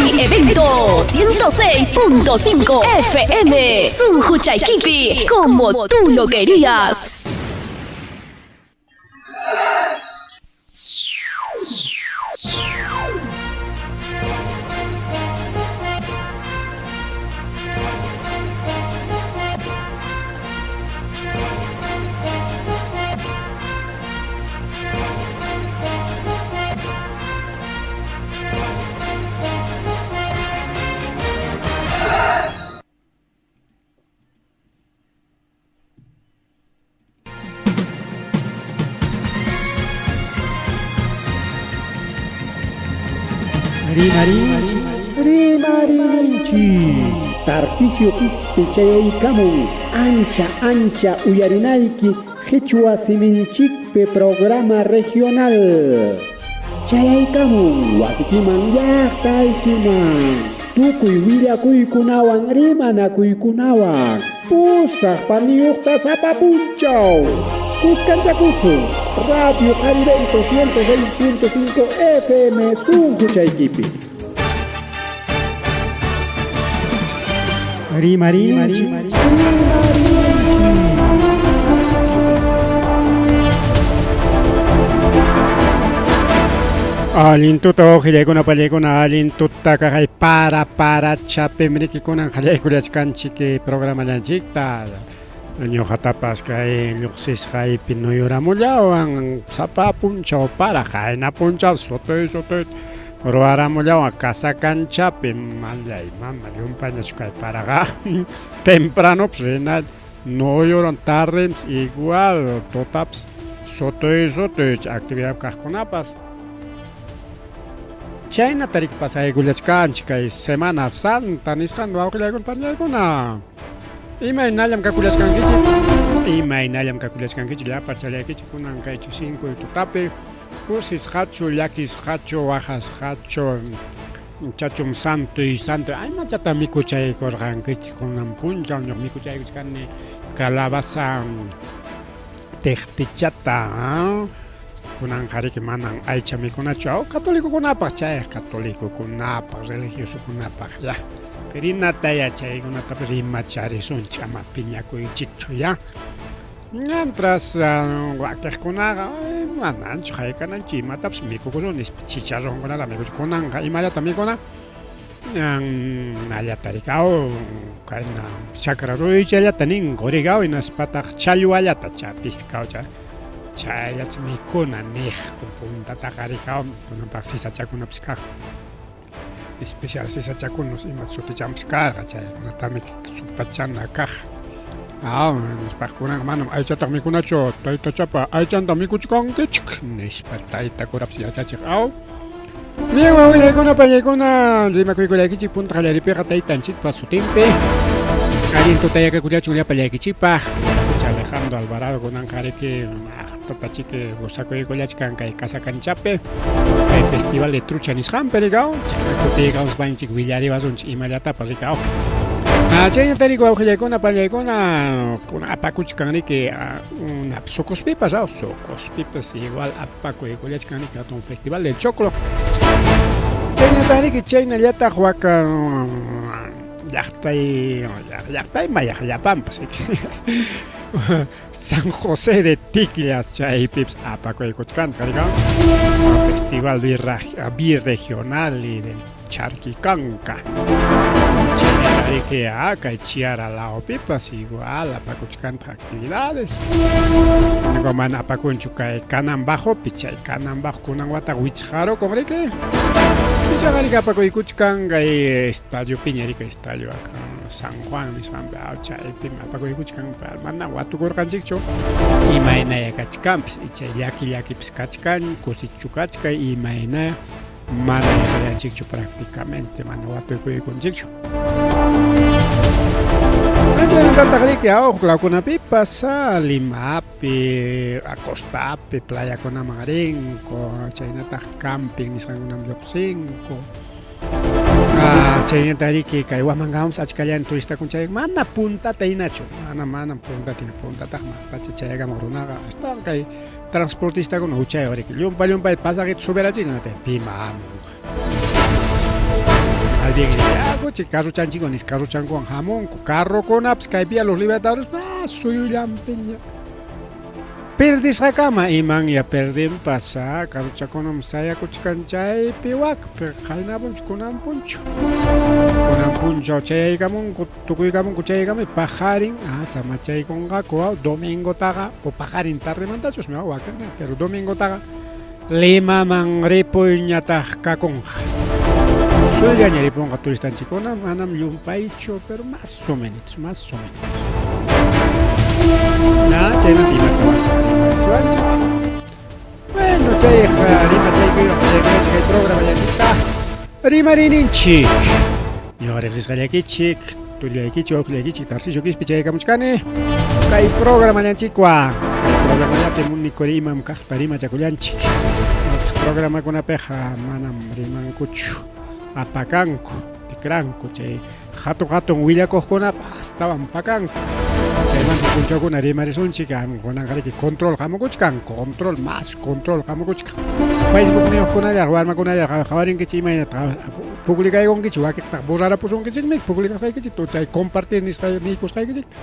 Jari Evento 106.5 FM Sunjuchaykipi, como tú lo querías. Rimarinchik, rimarininchik. Tarcisio Quispe chayaykamun ancha ancha uyarinayki Qichwa siminchikpi programa regional. Chayaykamun wasikiman llaqtaykiman. Tukuy willakuykunawan rimanakuykunawan. Pusaq paniyuqta sapa punchaw. Kuskanchakusun Radio Jarivento 106.5 FM sunquchaykipi. Rimarinchik, rimarinchik. Allin tuta wawqillaykuna pallaykuna allin tuta kaqay para para chapimriki kunan qallaykullachkanchik programallanchikta ñuqatapas kay lluqsisqaypi nuyuramullawan sapa punchaw para qayna punchaw sutuy sutuy Ruwaramullawan casa canchapi mallay mama llumpayñachu kay paraqa tempranopas rina nuyuran tardenpas igual tutapas sutuy sutuy actividad kaqkunapas chaynata riki pasaykullachkanchik kay Semana Santa nisqan wawqillaykuna panillaykuna imaynallam kakullachkankichik imaynallam kakullachkankichik llapa challaykichik kunan kay chisinkuy tutapi Kusisqachu, llakisqachu, waqasqachu, chachum santoy santoy aymachata mikuchaykurqankichik kunan punchaw ñuqa mikuchaykuchkani calabaza tiqtichata kunanqa riki manan aycha mikunachu aw catolicokunapaq chayqa catolicokunapaq religiosokunapaq ya rinata yachaykunatapas rimacharisunchik ama piñakuychikchu ya. Mientras wakiqkunaqa mananchu haykananchu imatapas mikukusun nispa chicharronkunata mikuchun kunanqa imallata mikuna nallata rikaw kayna chakra ruychallata nin qurikaw hinaspataq challwallata chapiskaw chayllachu mikuna niqku puntataqa rikaw kunanpaq sisachakunapas kaq especial sisachakunas ima sutichanpas karqa chaykunatami supachana kaq aw nispaq kunanqa manam aychataq mikunachu taytachapa aychanta mikuchkankichik nispa tayta kurapas yachachiq aw Bien, wawillaykuna pallaykuna rimakuykullaykichik punta qallaripiqa taytanchikpa sutinpi allin tutayakakullachun llapallaykichikpaq Alejandro Alvarado kunanqa riki aqtatachiki gozakuykullachkan kay casa canchapi kay festival de trucha nisqanpi rikaw chayna kutiykamuspanchik willariwasunchik imallatapas rikaw chayna riki wawqillaykuna pallaykuna kuna apakuchkan riki una Socospipas aw Socospipas igual apakuykullachkan riki hatun festival del choclo chaynata riki chaynallataq waka llaqtay llaqtay mayaq llapanpas riki San José de Ticllas chaypipas apakuykuchkanta rika Festival Birregional y del Charquicanca chaynata riki kay Chiara lawpipas igual apakuchkanta actividades Nigo mana apakunchu kay Kanan Bajopi chay Kanan Bajo kunan wata wichqarukun riki ichaqa riki apakuykuchkan kay estadio piña riki estadio acá San Juan nisqanpi chaypim apakuykuchkan mana watukurqanchikchu imaynaya kachkanpis icha llaki llakipis kachkan kusichu kachkan imayna mana yachallanchikchu prácticamente mana watukuykunchikchu Chaymantataq riki huk lawkunapipas Limapi, Acostapi playakunaman rinku chaynataq camping nisqankunaman lluqsinku Chaynata riki kay Huamangamanpas achkallan turistakuna chay mana puntata hinachu mana mana puntata hina puntataq pacha chayakamuq runaqa astawan kay transportistakuna huchayuq riki llumpa llumpay pasaqita subirachin pima hamun. Más bien, yakuchik carrochanchikwan nis carrochankuwan hamunku. Carrokunapas kaypiya Los Libertadores ah, suyullanpiña. Perdisqakama imanya perdinpas ah, carrochakunam sayakuchkan chaypi wakpi qayna punchu kunan punchu. Kunan punchaw chayaykamunku tukuykamunku chayaykamun paqarin ah, samachaykunqaku ah, domingotaqa o paqarin tardemantachusmi ah, wakin pero domingotaqa Limaman ripuyñataq kakunqa. Suyllaña ripunqa turistanchikkuna manam llumpaychu pero más o menos, más o menos. Na, chaymanta imatawantaq rimarichiwanchik. Bueno, chayqa rimachaykuywan qallaykunanchik kay programallanchikta rimarininchik. Ñuqa riqsisqallaykichik, tullaykichik, wawqillaykichik, Tarcisio Quispe chayakamuchkani kay programallanchikwan. Kay programallapi munikuri imam kaqta rimachakullanchik. Otaq programakunapiqa manam rimankuchu, apakanku, tikranku chay hatun hatun willakuqkunapa astawan pakanku. Chaymanta punchawkuna rimarisunchik, kunanqariki control hamukuchkan, control más control hamukuchkan. Facebook niyuqkunallaraq warmakunallaraq qhawarinkichik imaynata publicaykunkichik wakiqtaq borrarapusunkichikmi publicasqaykichikta chay compartir nisqa niykusqaykichikta.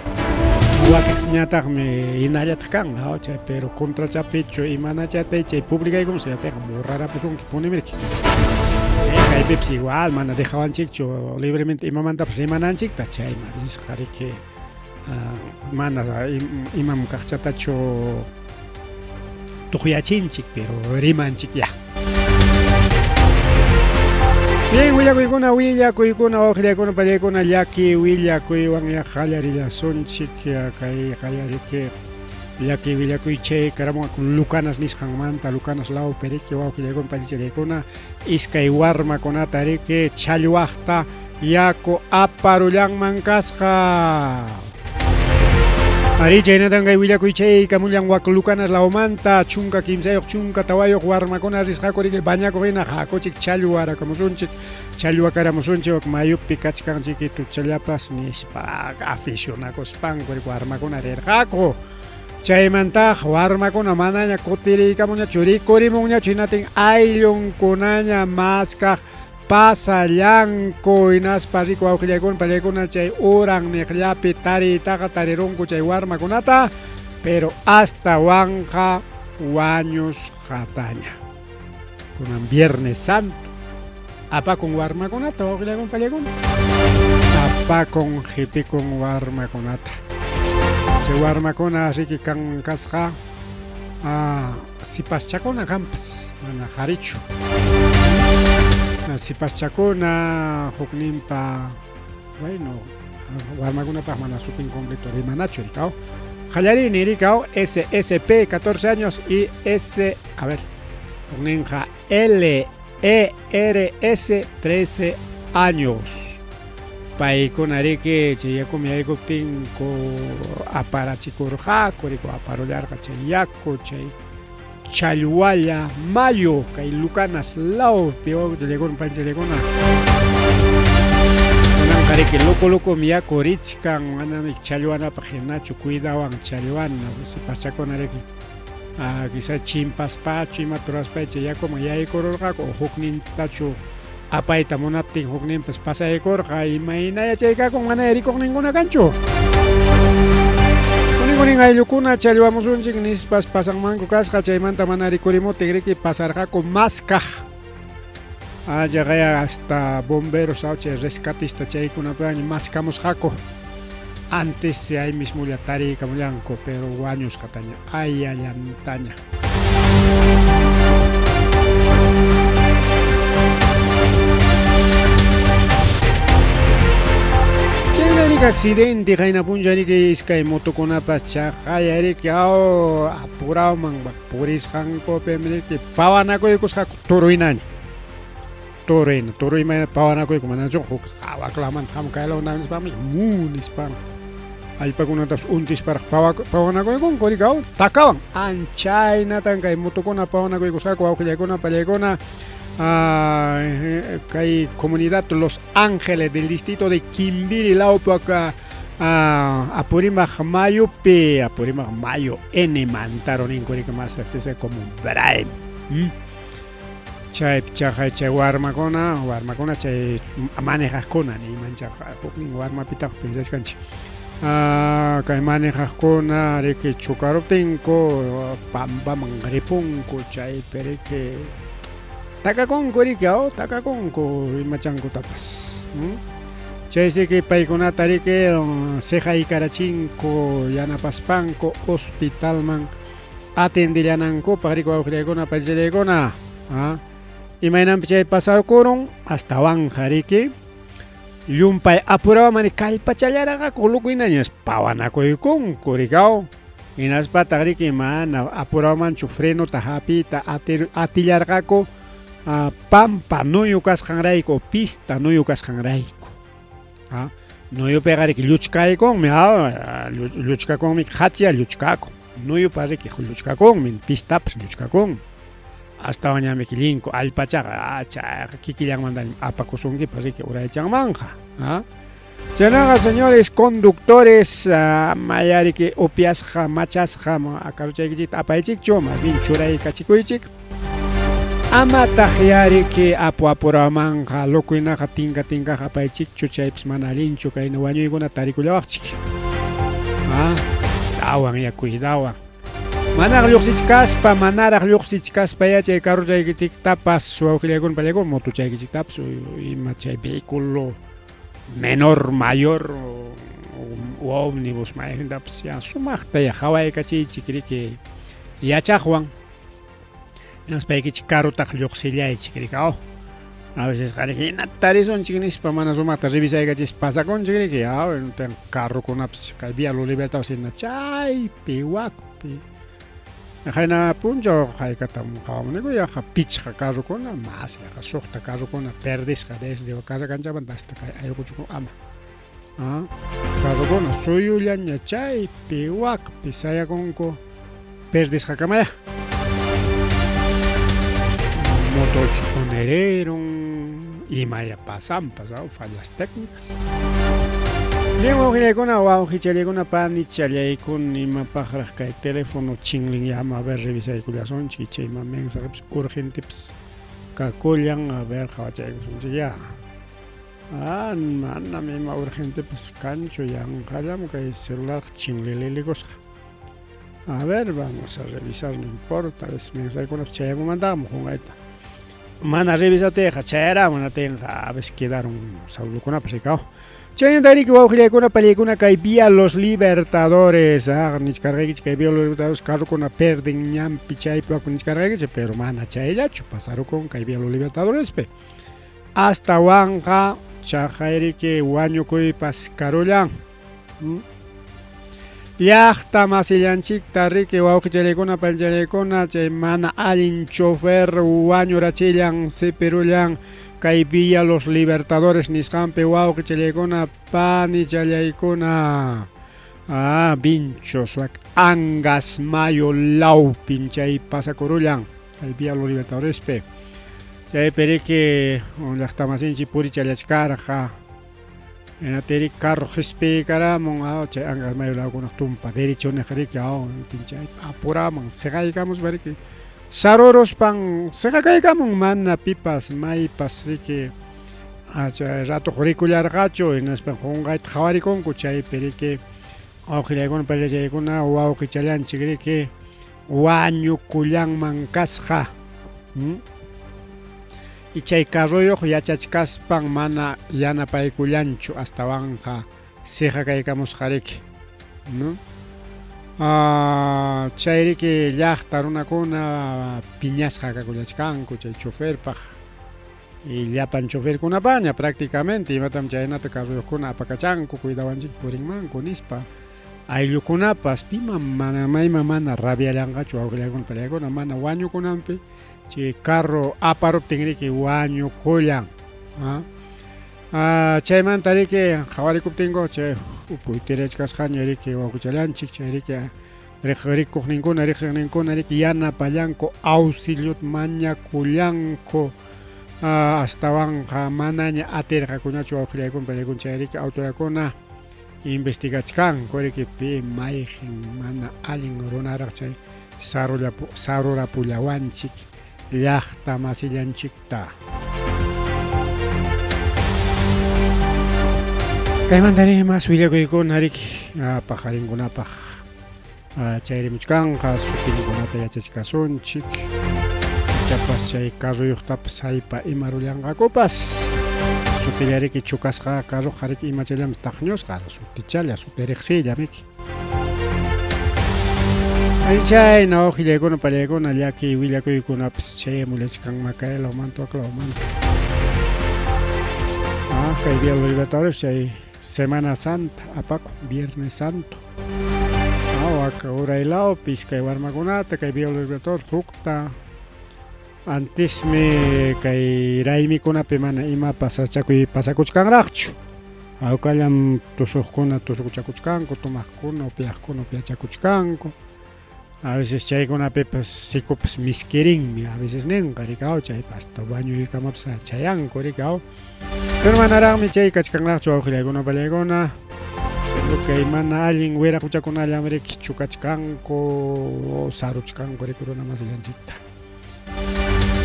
Wakiqñataqmi hinallataq kan, chay pero contrachapichu imanachatay chay publicaykunsi chaytaqa borrarapusunkipunimiki. Kaypipas igual mana dejawanchikchu libremente imamantapas rimananchikta chayma risqa riki mana imam kaqchatachu tuqyachinchik pero rimanchik ya. Bien, willakuykuna, willakuykuna, wawqillaykuna, pallaykuna, llaki willakuywan ya qallarillasunchik kay qallariki llaki willakuy chay karamunqa Lucanas nisqanmanta, Lucanas lawpi riki wawqillaykuna, pallichallaykuna, iskay warmakunata riki challwaqta yaku aparullanman kasqa. Arí, chaynatan kay willakuy chay kamullan wak Lucanas lawmanta, 13, 14 warmakuna risqaku riki bañakuq hina hakuchik challwarakamusunchik, challwakaramusunchik wak mayupi kachkanchik tuchallapas nispa aficionakuspanku riki warmakuna rirqaku. Chaymantaq warmakuna manaña kutiriykamunñachu, rikurimunñachu hinatin ayllunkunaña maskaq pasallanku hinaspa riku wawqillaykuna pallaykuna chay uran niqllapi tariytaqa tarirunku chay warmakunata pero astawanqa wañusqataña. Kunan Viernes Santo apakun warmakunata wawqillaykuna pallaykuna apakun qhipikun warmakunata. Chay warmakuna riki kan kasqa sipaschakuna kanpas mana qharichu. Sipaschakuna hukninpa bueno warmakunapaq mana sutin completo rimanachu rikaw. Qallarini rikaw SSP 14 años y S a ver hukninqa L E R S 13 años. Paykuna riki chay yakumi yaykuptinku aparachikurqaku riku aparullarqa chay yaku chay challwalla mayu kay Lucanas lawpi wawqillaykuna panchallaykuna. Kunanqa riki loco locom yaku richkan manami challwanapaq hinachu cuidawan challwana sipachakuna riki quizá chimpaspachu imata ruraspa chay yakuman yaykururqaku o huknintachu apayta munaptin hukninpas pasaykurqa imayna yachaykakun mana rikuqninkuna kanchu. Kunin ayllukuna challwamusunchik nispas pasanmanku kasqa chaymanta mana rikurimutin riki pasarqaku maskaq. Allaqaya hasta bomberos chay rescatista chaykunapiwanña maskamusqaku. Antes ahí mismolla tariykamullanku pero wañusqataña ayallantaña. Chaynariki accidente qayna punchariki iskay motokunapas chaqayariki aw apurawman purisqankupim riki pawanakuykusqaku turuinaña. Turuina, turuima pawanakuyku manachu huk hawakulamanta hamun kay lawmanta nispami mu nispa allpakunatapas untisparaq pawanakuykunku riki aw takawan anchaynatan kay motokuna pawanakuykusqaku wawqillaykuna pallaykuna kay comunidad Los Ángeles del distrito de Kimbiri lawpi waka Apurímac mayupi Apurímac mayu N mantaro ninku riki más riqsisqa como Braem. Chaypi chaqay chay warmakuna, warmakuna chay manejaqkuna niymanchaqa huknin warmapitaq piensachkanchik. Kay manejaqkuna riki chocaruptinku pampaman ripunku chaypi riki takakunku riki aw takakunku imachankutapas. Chaysi riki paykunata riki siqaykarachinku yanapaspanku hospitalman atendellanankupaq riki wawqillaykuna paychallaykuna. Imaynanpi chay pasarkurun astawanqa riki llumpay apurawan kallpachallaraqaku lukuynañas pawanakuykunku rikaw hinaspataq riki mana apurawanchu frenota hapiyta atillarqaku pampa nuyu kasqanrayku pista nuyu kasqanrayku. Nuyupiqa riki lluchkaykunmi, lluchkakunmi qhachya lluchkakun. Nuyupa riki lluchkakunmi, pistapas lluchkakunmi. Astawan ñami llink'u allpachaqa chayqa kikillanmantañam apakusunkipas riki uraychanmanqa. Chaynaqa señores conductores amaya riki upiasqa machasqa carrochaykichikta apaychikchu, más bien churaykachikuychik. Amataq ya riki apu apuramanqa locoynaqa tinka tinkaqa apaychikchu chaypis mana allinchu kayna wañuykuna tarikullawaqchik. Cuidawan ya cuidawan. Manaraq lluqsichkaspa, manaraq lluqsichkaspa ya chay carrochaykichiktapas wawqillaykuna pallaykuna motochaykichiktapas ima chay vehículo menor, mayor o ómnibus mayqintapas ya sumaqta ya qawaykachiychik riki yachaqwan. Hinaspaykichik karutaq lluqsillaychik riki aw. A veces riki hinata tarisunchik nispa mana sumaqta revisaykachispa pasakunchik riki aw carrokunapas kay Vía Los Libertadores hina chaypi wakpi. Qayna punchaw haykatam qawamuniku yaqa pichqa carrokuna más yaqa suqta carrokuna perdisqa desde casa kanchamanta hasta kay Ayacucho ama. Carrokuna suyullaña chaypi wakpi sayakunku perdisqakamaya. Motorchu hunererun imaya pasanpas fallas técnicas. Bien wawqillaykuna wawqichallaykuna panichallaykuna imapaqraq kay teléfono chinlinyama a ver revisaykullasunchik icha ima mensajepas urgentepas kakullan a ver qhawachaykusunchik ya. Ah, manam ima urgentepas kanchu, yanqallam kay celularqa chinlililikusqa. A ver, vamos a revisar, no importa, a veces mensajekunapas chayamunmantaqmi qunqayta. Mana revisaptiyqa chayaramun atinqa, a veces quedaron saludokunapas rikaw. Chaynata riki wawqillaykuna pallaykuna kay Vía Los Libertadores, ah, nichkarqaykichik kay Vía Los Libertadores carrokuna perden ñanpi chaypi waku nichkarqaykichik, pero mana chayllachu pasarukun kay Vía Los Libertadorespi. Astawanqa chaqayriki wañukuypas karullan. Llaqta masillanchikta riki wawqichalaykuna panchalaykuna chay mana allin chofer wañurachillan sipirullan kay Villa Los Libertadores nisqanpi wawqichalaykuna panichalaykuna. Ah, Vinchos, Angas Mayo lawpin chay pasakurullan. Kay Vía Los Libertadorespi. Chaypi riki llaqtamasinchik purichallachkarqa. Hinaptin riki carro qispiykaramun chay Angas Mayo lawkunaq tumpa derechoniq riki chay apuraman siqaykamuspa riki saruruspan siqakaykamun mana pipas maypas riki chay ratuq rikullarqachu hinaspa qunqayta qhawarikunku chaypi riki wawqillaykuna parillachaykuna wawqichallanchik riki wañukullanman kasqa. Y chay carroyuq yachachkaspan mana yanapaykullanchu astawanqa siqakaykamusqariki. ¿No? Ah, chayriki llaqta runakuna piñasqa kakullachkanku chay choferpaq y llapan choferkunapaña prácticamente imatam chaynata carroyuqkuna apakachanku cuidawanchik purinmanku nispa. Ayllukunapas pima mana mayman mana rabiallanqachu wawqillaykuna parillaykuna mana wañukunanpi chay carro aparuptin riki wañukullan. Chaymanta riki qhawarikuptinku chay upuy tirachkasqaña riki wawqichallanchik chay riki rikuqninkuna riqsiqninkuna riki yanapallanku auxiliota mañakullanku astawanqa manaña atirqakuñachu wawqillaykuna parillaykuna chay riki autoridadkuna Investigachkanku riki pi mayqin mana allin runaraq chay sarurapullawanchik. llaqta masillanchikta. Kaymanta rin mas willakuykuna riki paqarinkunapaq chayrimuchkanqa sutinkunata yachachkasunchik ichapas chay carroyuqtapas haypa ima rullanqakupas sutilla riki chukasqa carroqa riki imachallam taqñusqa sutichalla suti riqsiylla riki chayna waqillaykuna pallaykuna llaki willakuykunapas chayamullachkanma kay lawmanta wak lawmanta ah kay día los libertadores chay Semana Santa apakun Viernes Santo ah wak uray lawpi iskay warmakunata kay Vía los Libertadores hukta Antismi kay raymikunapi mana imapas sasachakuy pasakuchkanraqchu. Hawkallam tusuqkuna tusuchakuchkanku, tomaqkuna upyaqkuna upyachakuchkanku. A veces chaykunapipas sikupas miskirinmi, a veces ninqa rikaw chaypa hasta wañuykamapas chayanku rikaw. Pero manaraqmi chay kachkanraqchu wawqillaykuna pallaykuna. Kay mana allin wiraquchakunallam riki chukachkanku, saruchkanku riki runa masillanchikta.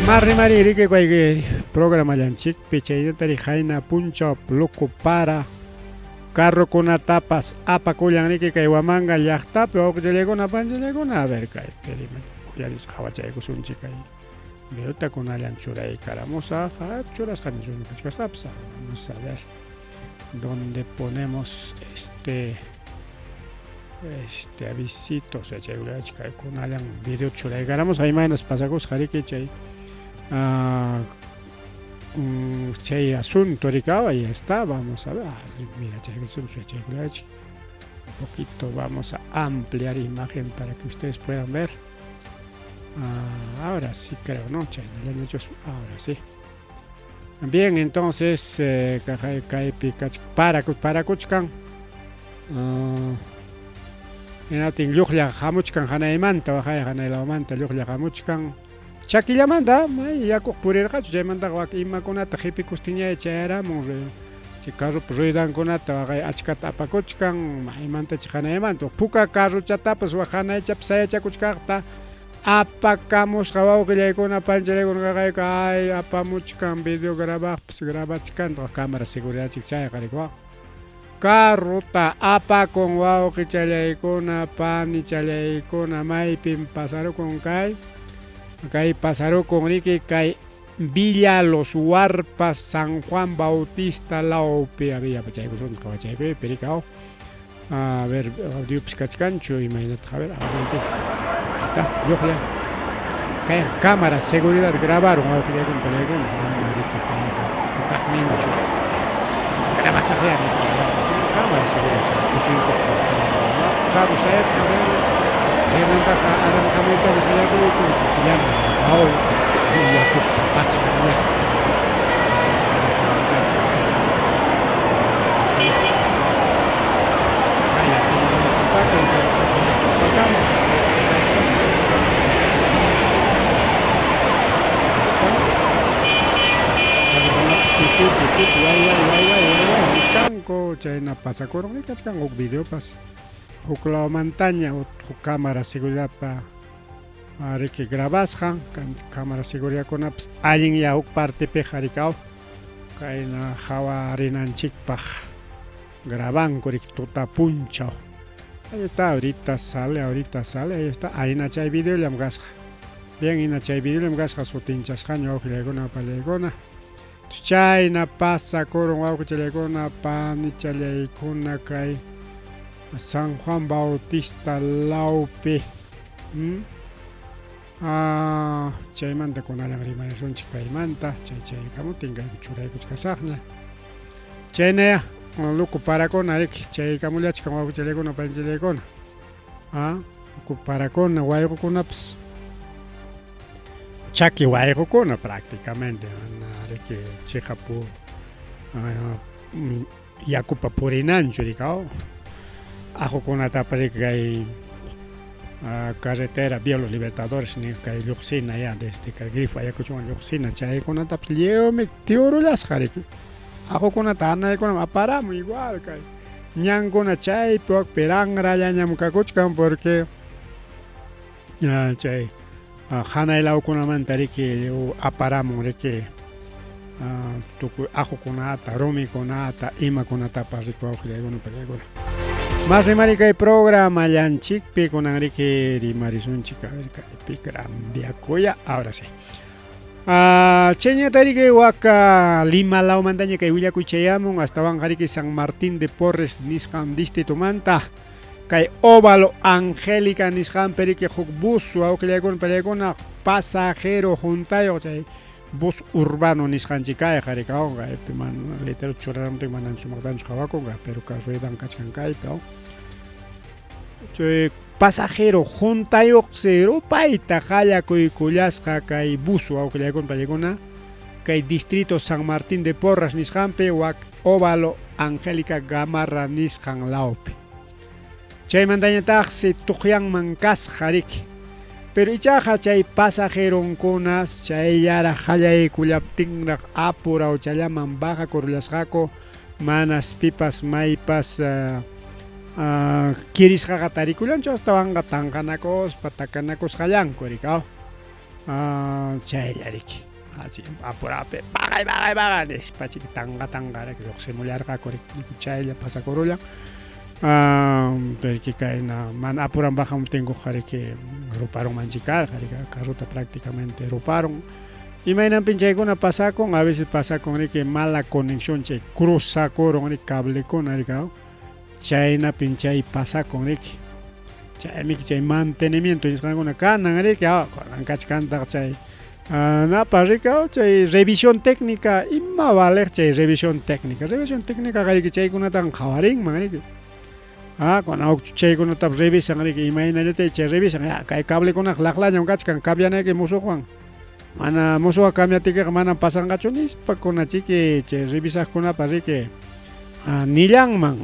Marrimari riki kay programallanchikpi chaynata hayna punchaw loco para carrokunatapas apakullan riki kay Huamanga llaqtapi wawqichallaykuna panchallaykuna a ver kay uyaris qhawachaykusunchik kay videota kunallan churaykaramusaq churasqani kachkasqapas vamos a ver dónde ponemos este este avisito o sea chay kunallan video churaykaramusaq imaynas pasakusqa riki chay chay asunto rikaw ahí está vamos a ver mira chay chay un poquito vamos a ampliar imagen para que ustedes puedan ver. Ahora sí creo, ¿no? Ahora sí. Bien, entonces kaypi parakuchkan hinatin lluqlla hamuchkan hanaymanta waqay hanay lawmanta lluqlla hamuchkan chakillamanta may yakuq purirqachu chaymantaqa wak imakunata qipikustinña chayaramun chay carropa ruedankunata waqay achkata apakuchkan maymanta chay hanaymanta puka carrochatapas wak hanaychapas sayachakuchkaqta apakamusqa wawqillaykuna panchallaykuna qaqayku ay apamuchkan video grabaqpas grabachkantaq cámara seguridadchik chayqa rikuwa carrota apakun wawqichallaykuna panichallaykuna maypim pasarukun kay kay pasarukun riki kay Villa Los Huarpas San Juan Bautista lawpi a ver yapachaykusun qawachaykuy rikaw a ver audiopas kachkanchu imaynataq a ver ahí está lluqlla kay cámara seguridad grabaron wawqillaykuna panaykuna mana riki kayqa kaqninchu grabasaqya nispa cámara seguridad kuchuykuspa carro sayachkan chaymantaqa arrankamuytaña qallakuykun kikillanmi rikaw yakuta pasqan ya arrankachu apakun carrochata apakamun taxi carrochata ahí está carrokunapas titi titi way way way way way way nichkanku chayna pasakurun kachkan huk videopas huk lawmantaña huk cámara seguridadpa riki grabasqan cámara seguridadkunapas allinya huk partepiqa rikaw kayna hawarinanchikpaq grabanku riki tuta punchaw ahí está ahorita sale ahí está ahina chay videollam kasqa bien hina chay videollam kasqa sutinchasqaña wawqillaykuna pallaykuna chayna pasakurun wawqichallaykuna panichallaykuna kay San Juan Bautista lawpi chaymanta kunallan rimarisunchik kaymanta chay chaykamutin kaypi churaykuchkasaqña chaynaya luku parakuna riki chaykamullachkan wawqichallaykuna panichallaykuna luku parakuna wayqukunapas chaki wayqukuna prácticamente mana riki chiqap yakupa purinanchu rikaw aqukunatapas riki kay carretera Vía Los Libertadores ni kay lluqsina ya desde kay grifo Ayacuchowan lluqsina chaykunatapas lliwmi tiurullasqa riki aqukunata hanaykunam aparamun igual kay ñankuna chaypi wakpi ranrallañam kakuchkan porque chay Hanay lawkunamanta riki aparamun riki tukuy ajukunata, rumikunata, imakunatapas riki wawqillaykuna pallaykuna. Mas rimari kay programallanchikpi kunan riki rimarisunchik a ver kaypi cambiakuya ahora sí. Chayñata riki waka Lima lawmantaña kay willakuy chayamun astawanqa riki San Martín de Porres nisqan distritomanta. Kay Óvalo Angélica nisqanpi riki huk bus wawqillaykuna pallaykuna pasajero huntayuq chay bus urbano nisqanchik kayqa riki aw kaypi mana letrero churaramuptin manam sumaqtanchu qhawakunqa pero ka ruedan kachkan kaypi aw chay pasajero huntayuqsi rupayta qallakuykullasqa kay bus wawqillaykuna pallaykuna kay distrito San Martín de Porras nisqanpi wak Óvalo Angélica Gamarra nisqan lawpi. Chaymantañataqsi tuqyanman kasqa riki. Pero ichaqa chay pasajeronkunas chayllaraq qallaykullaptinraq apurawchallaman bajakurullasqaku, manas pipas maypas kirisqaqa tarikullanchu astawanqa tanqanakuspa takanakusqallanku riki aw. Chaylla riki. Así apurapi baqay baqay baqay nispa chiki tanqa tanqa riki lluqsimullarqaku riki chaylla pasakurullan. Riki kayna mana apuran bajamuptinkuqa riki ruparunmanchik karqa riki carrota prácticamente ruparun. Imaynanpin chaykuna pasakun? A veces pasakun riki mala conexión chay cruzakurun riki cablekuna riki chaynapin chay pasakun riki. Chaymi chay mantenimiento nisqankuna kanan riki kunan kachkantaq chay napa riki chay revisión técnica ima valeq chay revisión técnica. Revisión técnica riki chaykunatan qhawarinman riki. Kunan huk chaykunatapas revisan riki imaynallatay chay revisan ya kay cablekunaqa laqlañam kachkan cambianayki musuqwan. Mana musuqwan cambiaptikiqa manam pasanqachu nispa kunachiki chay revisaqkunapa riki nillanman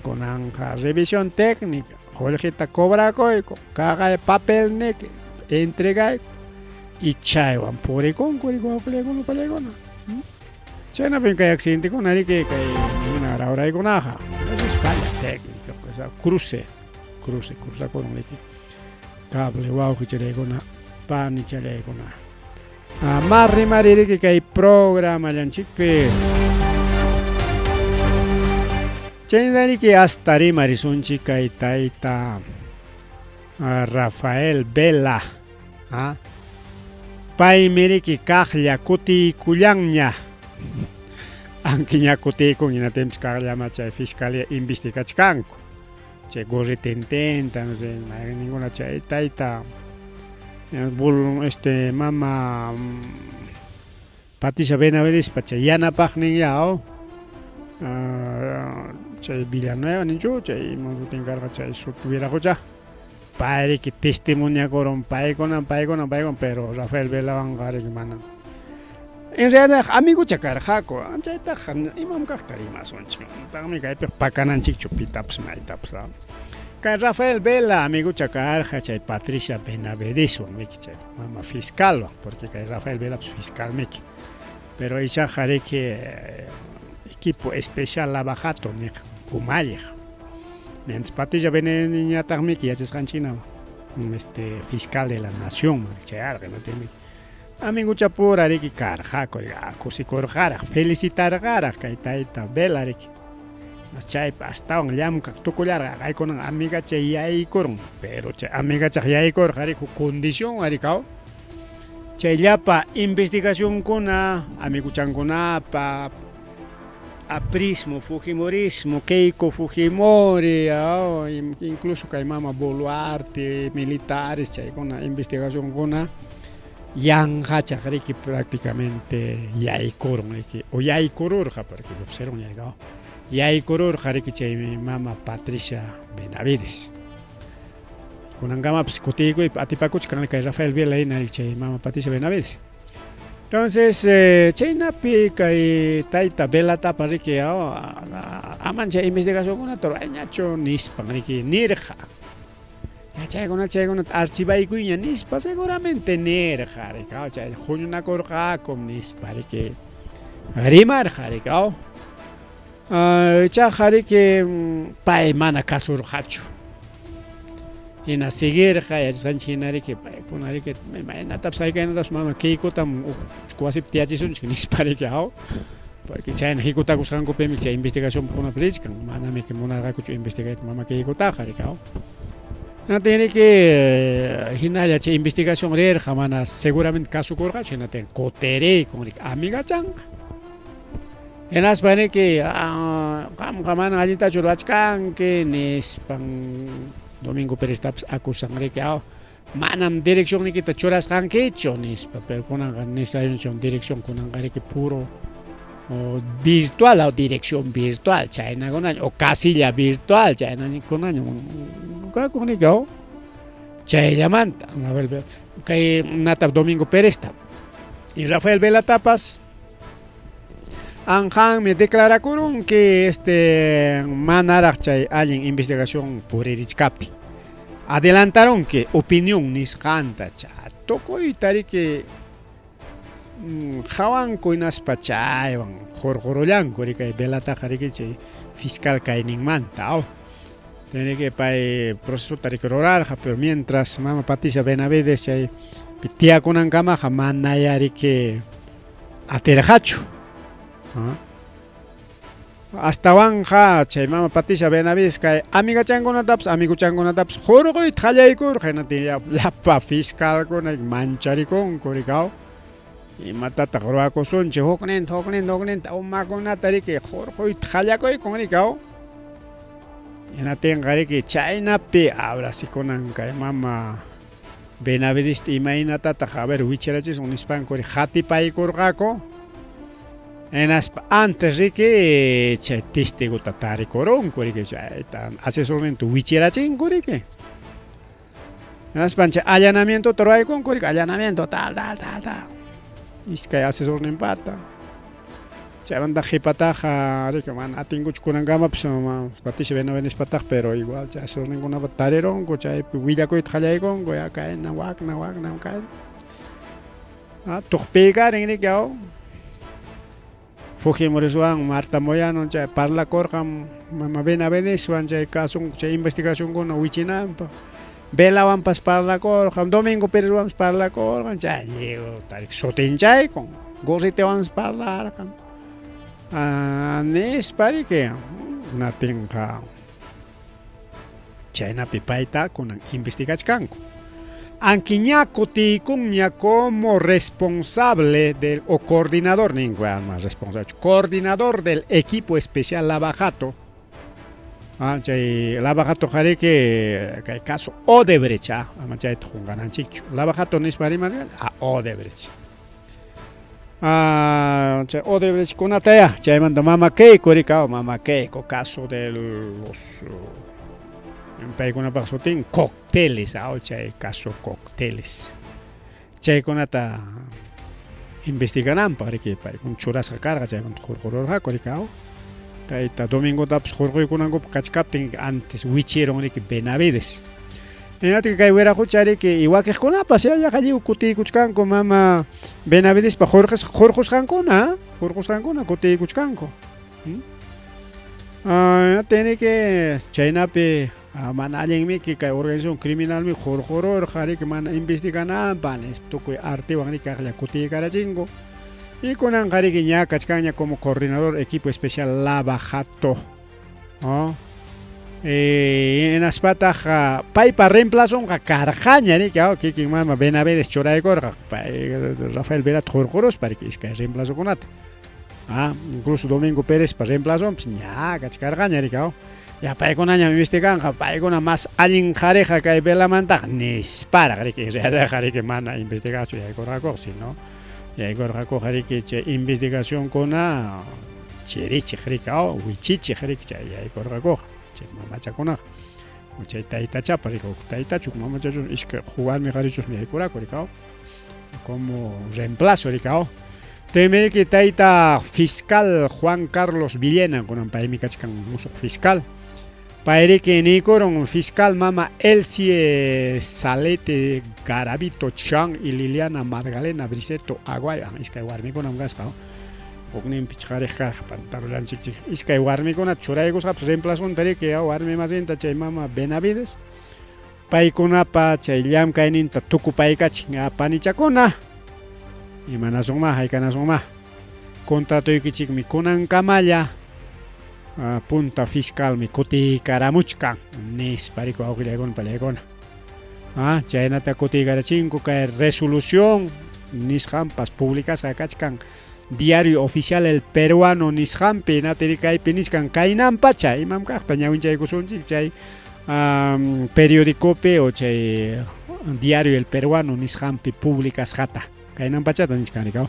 kunanqa revisión técnica qullqita cobrakuyku kaqay papelniki entregayku y chaywan purikunku riki wawqillaykuna pallaykuna. Chaynapim kay accidentekuna riki kay hina rawraykunaqa es falla técnica pues cruce cruce cruzakurun riki cable wawqicharaykuna panichalaykuna. Mas rimari riki kay programallanchikpi. Chayna riki hasta rimarisunchik kay tayta Rafael Vela. Paymi riki kaqlla kutiykullanña. Ankiña kutiykun hinaptinpas kaqllama chay fiscalía investigachkanku. Chay gorritintenta, no sé, mayqinninkuna chay tayta este mama Patricia Benavidespa chay yanapaqnin ya chay Villanueva ninchu chay ima sutin karqa chay suti wiraqucha pay riki testimoniakurun paykunan paykunan paykunan pero Rafael Velawanqa riki manam en realidad amigucha karqaku chaytaqa imam kaqta rimasunchik manataqmi kaypiqa pakananchikchu pitapas maytapas kay Rafael Vela amigucha karqa chay Patricia Benavideswan riki chay mama fiscalwan porque kay Rafael Velapas fiscalmiki pero ichaqa riki equipo especial Lava Jato niq umalliq mientras Patricia Benavidesñataqmiki yachasqanchikna este fiscal de la nación chayarqa imaptinmi amiguchapura riki karqaku kusikurqaraq felicitarqaraq kay tayta Vela riki chaypi astawan llamkaq tukullarqa qaykunan amigacha yaykurun pero chay amigachaq yaykurqa riki huk condición riki chay llapa investigacionkuna amiguchankunapa aprismo, fujimorismo, Keiko Fujimori, incluso kay mama Boluarte, militares chaykuna investigacionkuna yanqachaq riki prácticamente yaykurun riki o yaykururqa porque lluqsirun yaykururqa riki chay mama Patricia Benavides. Kunankamapas kutiykuypi atipakuchkan kay Rafael Vela hina chay mama Patricia Benavides. Entonces, chaynapi kay tayta Velatapa riki aman chay investigacionkunata rurayñachu nispan riki nirqa. Chaykuna chaykunata archivaykuyña nispa seguramente nirqa riki chay huñunakurqakum nispa riki rimarqa riki ichaqa riki pay mana kasurqachu. Hina seguirqa yachasqanchik hina riki paykuna riki imaynatapas haykaynatapas mama Keikotam huk wasipi tiyachisunchik nispa riki aw porque chayna hikutakusqankupimi chay investigacionkunapi richkan manami munarqakuchu investigayta mama Keikotaqa riki aw Hinaptin riki hinalla chay investigación rirqa mana seguramente kasukurqachu hinaptin kutiriykun riki amigachanqa Hinaspa niki, qamqa mana allintachu ruwachkanki nispan Domingo Pereztapas acusan riki, aw, manam direccionnikita churasqankichu nispa, pero kunanqa nisayunchum dirección kunanqa riki puro o virtual o dirección virtual chaynakunaña o casilla virtual chaynakunaña kakun riki aw chayllamanta kay nata Domingo Perezta y Rafael Velatapas Anqanmi declarakurunki este manaraq chay allin investigación puririchkaptin. Adelantarunki opinión nisqanta cha tukuyta riki qhawanku hinaspa chaywan qurqurullanku riki kay Velataqa riki chay fiscal kayninmanta aw. Tiene que pay procesota riki rurarqa pero mientras mama Patricia Benavides chay tiyakunankamaqa manaya riki atirqachu. Astawanqa chay mama Patricia Benavides kay amigachankunatapas amiguchankunatapas hurquyta qallaykurqa hinaptin llapa fiscalkuna mancharikunku rikaw imatataq ruwakusunchik hukninta hukninta hukninta umakunata riki hurquyta qallakuykun rikaw hinaptinqa riki chaynapi abrasikunan kay mama Benavidesta imaynatataq a ver wicharachisun nispanku qatipaykurqaku hinaspa antes riki chay testigota tarikurunku riki chayta asesorninta wichirachinku riki hinaspan chay allanamientota ruwaykunku riki allanamiento tal tal tal tal iskay asesorninpata Chaymanta qhipataqa riki mana atinkuchu kunankamapas Patricia Benavidespataq pero igual chay asesorninkunapa tarirunku chaypi willakuyta qallaykunku ya kayna wakna wakna kayna ah, tuqpiykarin riki aw Fujimoriswan Marta Moyano chay parlakurqam mama Benavideswan chay caso chay investigacionkuna wichinanpaq Velawanpas parlakurqam Domingo Pérezwanpas parlakurqam chay lliwta sutinchaykun Gorritewanpas parlarqam ah, nispa riki natinqa chaynapi payta kunan investigachkanku aunque ña kutiykunña como responsable del o coordinador ninku más responsable coordinador del equipo especial Lavajato Ah, chay Lava Jato riki kay caso Odebrecht, ah, ama chayta qunqananchikchu. Lava Jato nispa riman a Odebrecht. Ah, chay Odebrecht kunataya, chaymanta mama Keiko rikaw, mama Keiko caso de los paykunapaq sutin cócteles, ah, chay caso cócteles. Chaykunata investigananpaq riki paykuna churasqa karqa chaymanta hurqururqaku riki aw tayta Domingotapas hurquykunankupaq kachkaptin antes wichirun riki Benavides hinaptin kay wiraqucha riki y wakiqkunapas ya yaqa lliw kutiykuchkanku mama Benavidespa hurqusqankuna hurqusqankuna kutiykuchkanku hinaptin riki chaynapi mana allinmiki kay organización criminalmi hurqururqa riki mana investigananpaq nispa tukuy artewan riki kaqlla kutiykarachinku y kunanqa riki ña kachkanña como coordinador equipo especial Lava Jato oh. Hinaspataq paypa reemplazonqa karqaña riki kikin mama Benavides churaykurqa pay Rafael Velata hurquruspa riki iskay reemplazokunata ah, incluso Domingo Pérezpa reemplazonpas ña kachkarqaña riki ya paykunañam investiganqa paykuna más allin qhariqa kay Velamantaqa nisparaq riki en realidadqa riki mana investigaqchu yaykurqakuqa sino yaykurqakuqa riki chay investigacionkuna chirichiq riki wichichiq riki chay yaykurqakuqa chay mamachakunaqa chay taytachapa riki huk taytachu mamachachu iskay warmi qharichusmi yaykuraku riki como reemplazo riki Temeriki tayta fiscal Juan Carlos Villena kunan paymi kachkan musuq fiscal payriki niykurun fiscal mama Elsie Salete Garavito Chan y Liliana Magdalena Briceto Aguayo iskay warmikunam kasqa hukninpi qhariq kaq pantarullanchik iskay warmikuna churaykusqapas reemplazonta riki warmi masinta chay mama Benavides. Paykunapa chay llamkayninta tukupaykachin panichakuna. Imanasunma, haykanasunma. Contratoykichikmi kunankamalla punta fiscalmi kutiykaramuchkan nispa riku awqillaykuna pallaykuna. Chaynata kutiykarachinku kay resolución nisqanpas publicasqa kachkan Diario Oficial El Peruano nisqanpi natiri kaypi nichkan kaynan pacha imam kaqta ñawinchaykusunchik chay periodicopi o chay Diario El Peruano nisqanpi publicasqata kaynan pachata nichkan rikaw.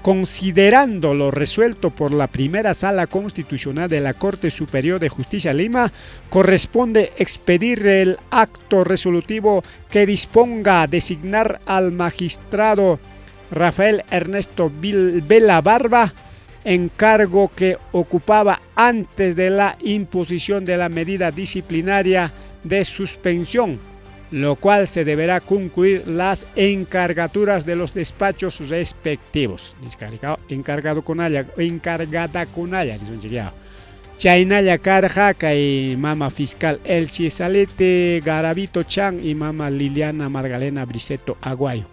Considerando lo resuelto por la primera sala constitucional de la Corte Superior de Justicia Lima, corresponde expedir el acto resolutivo que disponga designar al magistrado Rafael Ernesto Vela Barba en cargo que ocupaba antes de la imposición de la medida disciplinaria de suspensión, lo cual se deberá concluir las encargaturas de los despachos respectivos. Encargado con haya, encargada con haya, Chaynalla karqa kay mama fiscal Elsie Salete Garavito Chan y mama Liliana Magdalena Briceto Aguayo.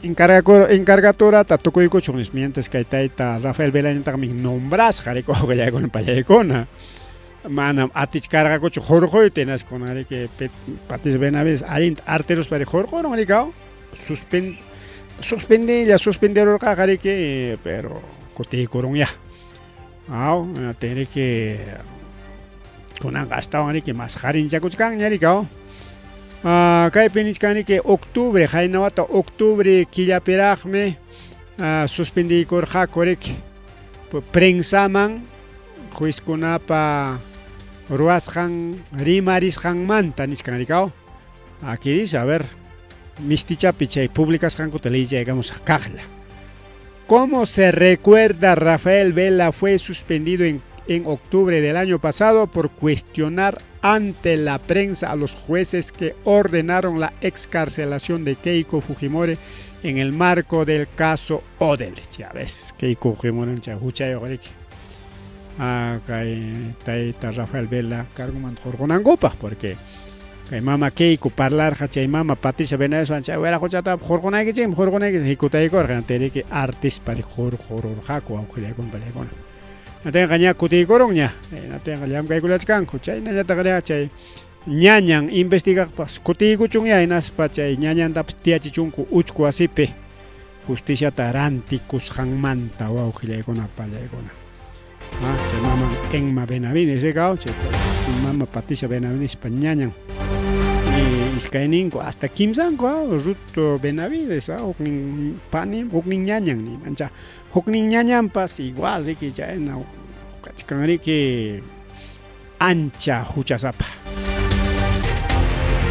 Encargaturata tukuykuchun nispa mientras kay tayta Rafael Velañataqmi nombrasqa rikuqllaykuna pallaykuna. Manam atichkarqakuchu hurquyta hinaspa riki Patricia Benavides allinta arteruspa hurqurun rikaw. Suspend suspendilla suspenderurqaqa riki pero kutiykurunya. Aw, riki kunanqa astawan riki mas qarinchakuchkanña rikaw. Kaypi nichkan riki octubre, qayna wata octubre killapiraqmi suspendiykurqaku riki prensaman juezkunapa ruwasqan rimarisqanmanta nichkan rikaw. Aquí dice, a ver, mistichapi chay publicasqankuta leychaykamusaq kaqlla. Como se recuerda, Rafael Vela fue suspendido en octubre del año pasado por cuestionar ante la prensa a los jueces que ordenaron la excarcelación de Keiko Fujimori en el marco del caso Odebrecht. Ya ves, Keiko Fujimori huchayuq riki. Kay tayta Rafael Vela cargomanta hurqunankupaq porque kay mama Keiko parlarqa chay mama Patricia Benavides chay wiraquchata hurqunaykichikmi hurqunaykichik hikutaykurqa riki artispa hurqururqaku wawqillaykuna pallaykuna. Natinqa ña kutiykurunña, natinqa llamkaykullachkanku chaynallataq chay ñañan investigaqpas kutiykuchunya hinaspa chay ñañantapas tiyachichunku uchku wasipi justiciata rantikusqanmanta wawqillaykuna pallaykuna. Chay maman Emma Benavides rikaw chay mama Patricia Benavides ñañan. Iskayninku hasta kimsanku Ruth Benavides huknin pani huknin ñañan ni mancha huknin ñañanpas igual riki chayna kachkan riki ancha huchasapa.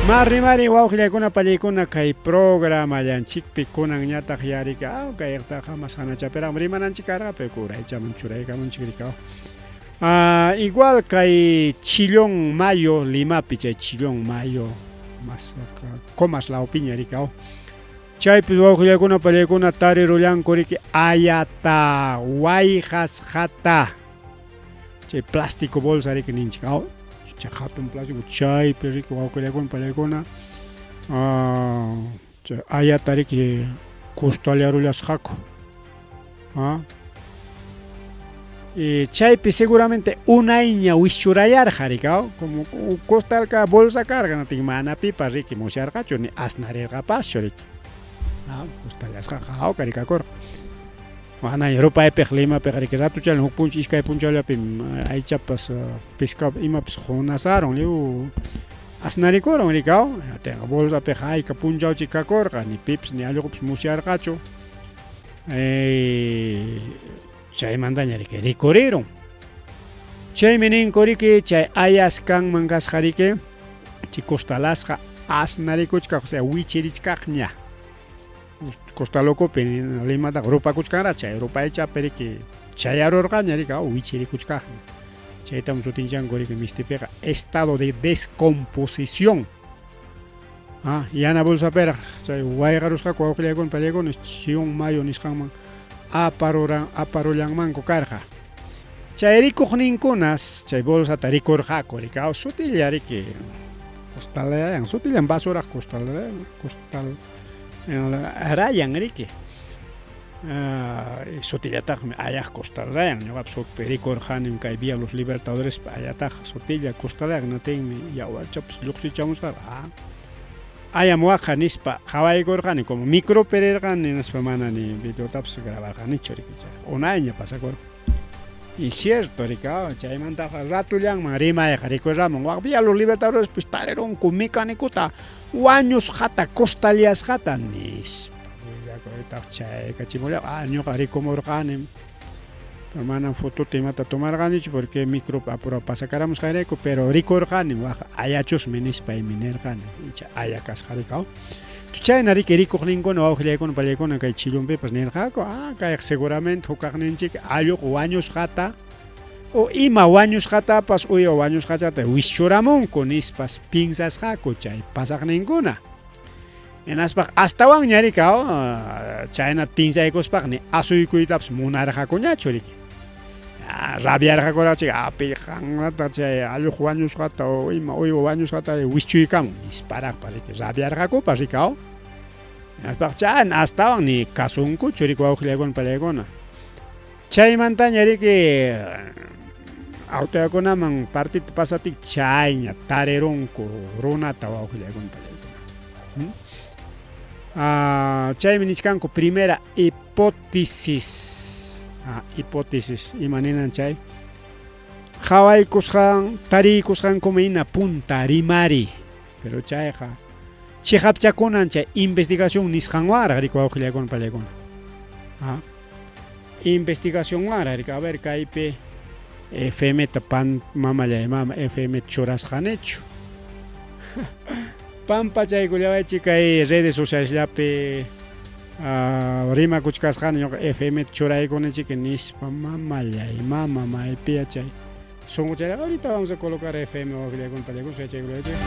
Mari mari wawqillaykuna pallaykuna kay programallanchikpi kunanñataq yarika kaytaqa mas hanachapiraqmi rimananchik karqa pero kuraychaman churaykamunchik rikaw. Igual kay Chillón Mayo Limapi chay Chillón Mayo mas Comas lawpiña rikaw. Chaypi wawqillaykuna pallaykuna tarirullanku riki ayata wayqasqata chay plástico bolsa riki ninchik chay hatun plástico chaypi riki wawqillaykuna pallaykuna chay ayata riki kustallarullasqaku. Chaypi seguramente unayña wischurayarqa rikaw como costalka bolsa karqa natin mana pipas riki musyarqachu ni asnarirqapaschu riki. Costallasqaqa hawka rikakurqa. Mana rupaypiq Limapiq riki ratuchallan huk punchaw iskay punchawllapim aychapas pescado imapas hunasarun lliw asnarikurun rikaw. Natinqa bolsapiqa hayka punchawchik kakurqa ni pipas ni allqupas musyarqachu. Chaymantaña riki rikurirun. Chaymi ninku riki chay ayas kanman kasqa riki chay costalasqa asnarikuchkaq o sea wichirichkaqña. Costal ukupi Limataqa rupakuchkanraq chay rupaychapi riki chayarurqaña riki wichirikuchkaqña. Chaytam sutinchanku riki mistipiqa estado de descomposición. Yana bolsapiraq chay wayqarusqaku wawqillaykuna pallaykuna Chillón Mayo nisqanman aparullanmanku karqa. Chay rikuqninkunas chay bolsata rikurqaku rikaw sutilla riki Costalerayan, sutillan basuraq costalerayan, costal rayan riki. Sutillataqmi ayaq costalerayan, ñuqapas hukpi rikurqanim kay Vía Los Libertadorespi ayataqa sutilla costalerayan, natinmi yawarchapas lluqsichamusqaqa. Ayam waqa nispa qhawaykurqani, como micropi rirqani nispa mana ni videotapas grabarqanichu riki, chayqa unayña pasakurqa. Y cierto riki, chaymantaqa ratullanman rimayqa rikuramun, wak Vía Los Libertadores pues tarirunku mecánicota wañusqata costaleasqata nispa willakuytaq chaykachimulla, ñuqa rikumurqanim, pero manam fotota imata tomarqanichu porque micropi apurado pasakaramusqayrayku, pero rikurqanim wak ayachusmi nispaymi nirqani, icha aya kasqa rikaw. Chayna riki rikuqninkuna wawqillaykuna pallaykuna kay chillunpipas nirqaku, kayqa seguramente hukaqninchik alluq wañusqata o ima wañusqatapas uywa wañusqachata wischuramunku nispas piensasqaku chay pasaqninkuna. Hinaspa astawanña rikaw chayna piensaykuspaq ni asuykuytapas munarqakuñachu riki. Rabiarqakuraqchik, pi qanrata chay alluq wañusqata o ima uywa wañusqata wischuykamun nisparaqpas riki rabiarqakupas rikaw. Hinaspaqa chayna astawan ni kasunkuchu riki wawqillaykuna pallaykuna. Chaymantaña riki autoyakunaman partita pasatik chayña tarirunku runata wawqillaykuna pallaykuna. Chaymi nichkanku primera hipótesis. Hipótesis ima ninan chay? Qhawaykusqan tariykusqankuman hina punta rimari. Pero chayqa chiqapchakunan chay investigación nisqanwanraq riki wawqillaykuna pallaykuna. Investigacionwanraq riki, a ver kaypi FM ta pan mamallay mama FM churasqanichu. Pampachaykullawaychik kay redes socialesllapi rimakuchkasqani ñuqa FM churaykunichik nispa mamallay mama maypi yachay sunquchayqa ahorita vamos a colocar FM wawqillaykuna pallaykuna suyachaykullawaychik.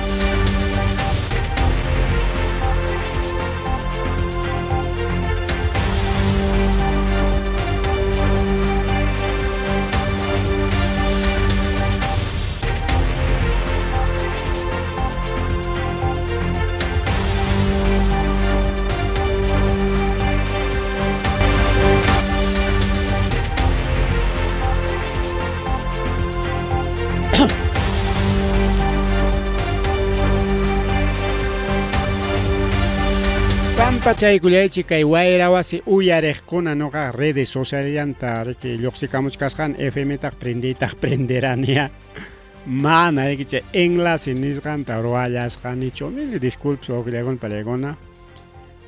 Pampachaykullaychik kay wayra wasi uyariqkuna nuqa redes socialllanta riki lluqsikamuchkasqan FM taq prendiytaq prenderania. Mana riki chay enlace nisqanta ruwallasqanichu. Mil disculpas wawqillaykuna pallaykuna.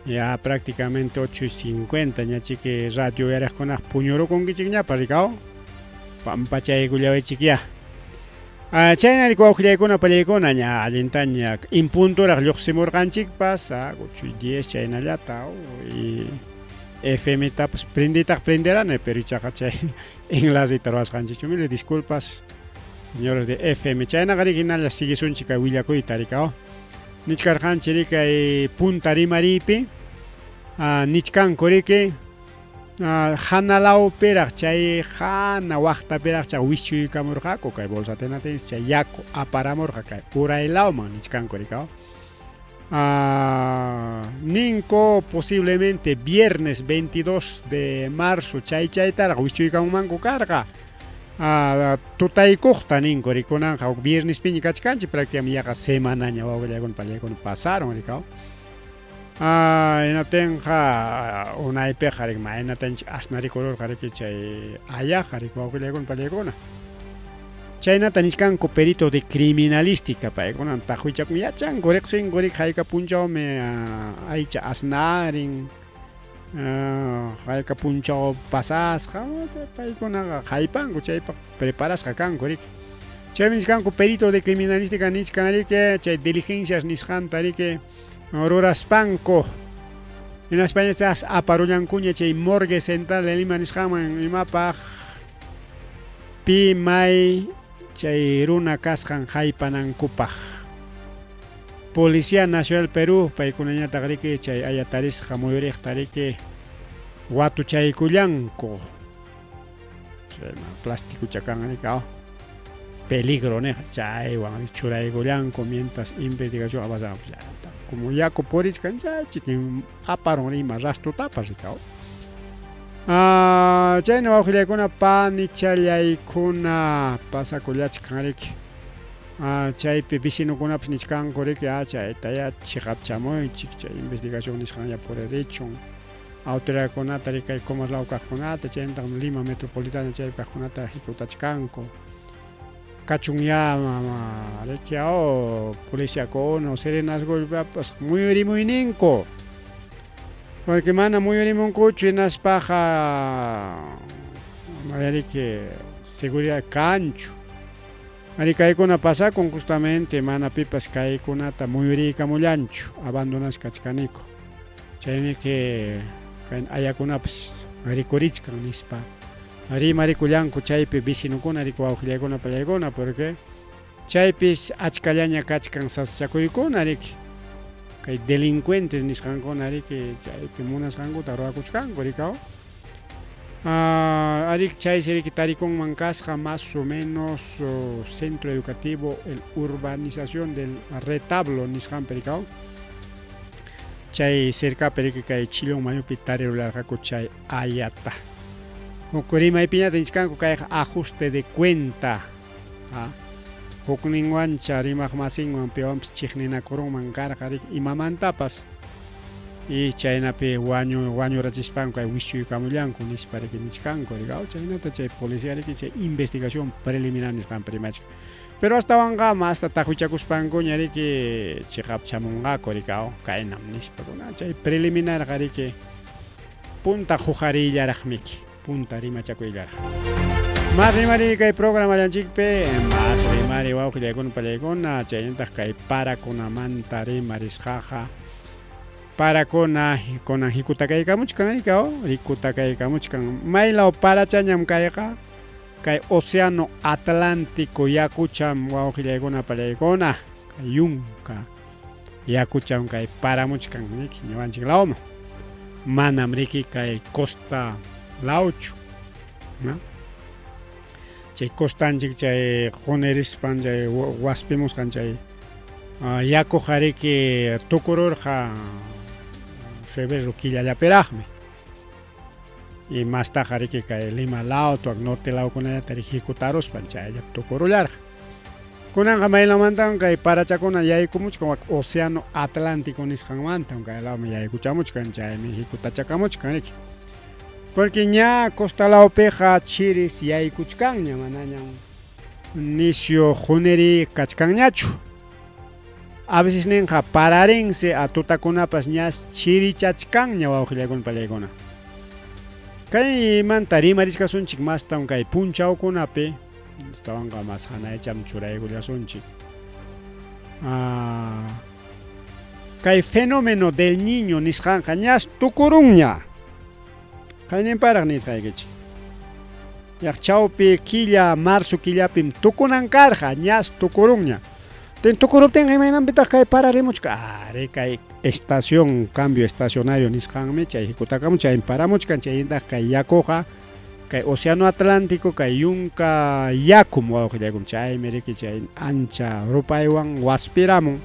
Ya prácticamente 8:50 ña chiki radio uyariqkunaq puñurukunkichikñapa rikaw. Pampachaykullawaychik ya. Chayna riki wawqillaykuna pallaykuna ña allintaña impunturaq lluqsimurqanchikpas, 8:10 chaynallata y FM tapas prenditaq prenderani, pero ichaqa chay enlaceta ruwasqanchikchu. Mil disculpas, señores de FM. Chaynaqa riki hinalla siguisunchik kay willakuyta rikaw. Nichkarqanchik riki kay punta rimariypi, nichkanku riki hanalawpiraq chay hana waqtapiraq chay wischuykamurqaku kay bolsa tenatense chay yaku aparamurqa kay uraylawman nichkanku rikaw. Ninko posiblemente viernes 22 de marzo chay chaytaraq wischuykamunmanku karqa. Tutaykuqta ninko rikunanqa huk viernespiña kachkanchik prácticamente yaqa semanaña wawqillaykuna pallaykuna pasaron rikaw. Hinaptinqa unaypiqa riki maynatanchik asnarikururqa riki chay ayaqa riki wawqillaykuna pallaykuna. Chaynata nichkanku perito de criminalística paykunan taqwichakun yachanku riqsinku riki hayka punchawmi aycha asnarin hayka punchaw pasasqa paykunaqa haypanku chaypaq preparasqa kanku riki. Chaymi nichkanku perito de criminalística nichkan riki chay diligencias nisqanta riki ruraspanku hinaspañachas aparullankuña chay morgue central de Lima nisqanman imapaq pi may chay runa kasqan haypanankupaq. Policía Nacional Perú paykunañataq riki chay aya tarisqa muyuriqta riki watuchaykullanku. Chayman plástico chakan riki. peligro niq chaywan churaykullanku mientras investigación avanza como yaku purichkan chay chikin aparun ima rastutapas rikaw. Ah, chayna wawqillaykuna panichallaykuna pasakullachkan riki. Ah, chaypi vecinokunapas nichkanku riki, ah, chaytayá chiqapchamuychik, chay investigación nisqan ya puririchun. Autoridadkunata riki kay Comas law kaqkunata, chaynataqmi Lima Metropolitana chaypi kaqkunata hikutachkanku. Kachunyá riki oh, policiakuna o serenazgollapas muyurimuyninku. Porque mana muyurimunkuchu hinaspaqa riki seguridad kanchu. Ari kaykuna pasakun justamente mana pipas kaykunata muyuriykamullanchu, abandonasqa kachkaniku. Chaymi que kay ayakunapas rikurichkan nispa rimarikullanku chaypi vecinokuna riki wawqillaykuna pallaykuna porque chaypis achkallaña kachkan sasachakuykuna riki kay delincuentes nisqankuna riki chaypi munasqankuta ruwakuchkanku rikaw. Ah, arik chaysi riki tarikunman kasqa más o menos centro educativo el urbanización del retablo nisqanpi rikaw. Chay cercapi riki kay Chillón mayupi tarirularqaku chay ayata. Huk rimaypiñataq nichkanku kayqa ajuste de cuenta. Ah, hukninwancha rimaq masinwan piwanpas chiqninakurunman karqa riki imamantapas y chaynapi wañu wañurachispanku kay wischuykamullanku nispa riki nichkanku riki chaynata chay policía riki chay investigación preliminar nisqanpi rimachkan. Pero astawanqa masta taqwichakuspankuña riki chiqap chamunqaku riki kaynam nispa kuna chay preliminarqa riki punta huqariyllaraqmiki punta rimachakuyllaraq. Mas rimari kay programallanchikpi mas rimari wawqillaykuna pallaykuna chaynataq kay parakunamanta rimarisqaqa parakuna kunan hikutakaykamuchkan riki rikutakaykamuchkan maylaw parachañam kayqa kay océano Atlántico yakucham wawqillaykuna pallaykuna kay yunka yakucham kay paramuchkan riki ñuqanchik lawman manam riki kay costa lawchu ¿no? Chay costanchik chay qunirispan chay waspimusqan chay yakuqa riki tukururqa febrero killallapiraqmi y mastaqa riki kay Lima law tuak norte lawkunallata riki hikutaruspan chayllapi tukurullarqa. Kunanqa maylamantawan kay parachakuna yaykumuchkan wak océano Atlántico nisqanmantam kay lawman yaykuchamuchkan chaymi hikutachakamuchkan riki. Porque ña costa lawpiqa chiris yaykuchkanña manañam nisyu quniri kachkanñachu. A veces ninqa pararinsi a tutakunapas ñas chirichachkanña wawqillaykuna pallaykuna. Kaymanta rimarichkasunchik mastawan kay punchawkunapi astawanqa mas hanaycham churaykullasunchik. Ah, kay fenómeno del niño nisqanqa ñas tukurunña. Qayninparaq nirqaykichik. Yaq chawpi killa marzo killapim tukunan karqa, ñas tukurunña. Tin tukuruptinqa imaynanpitaq kay pararimuchka? Ari kay estación cambio estacionario nisqanmi chay hikutakamun chaymi paramuchkan chayintaq kay yakuqa kay océano Atlántico kay yunka yakum wawqillaykum chaymi riki chay ancha rupaywan waspiramun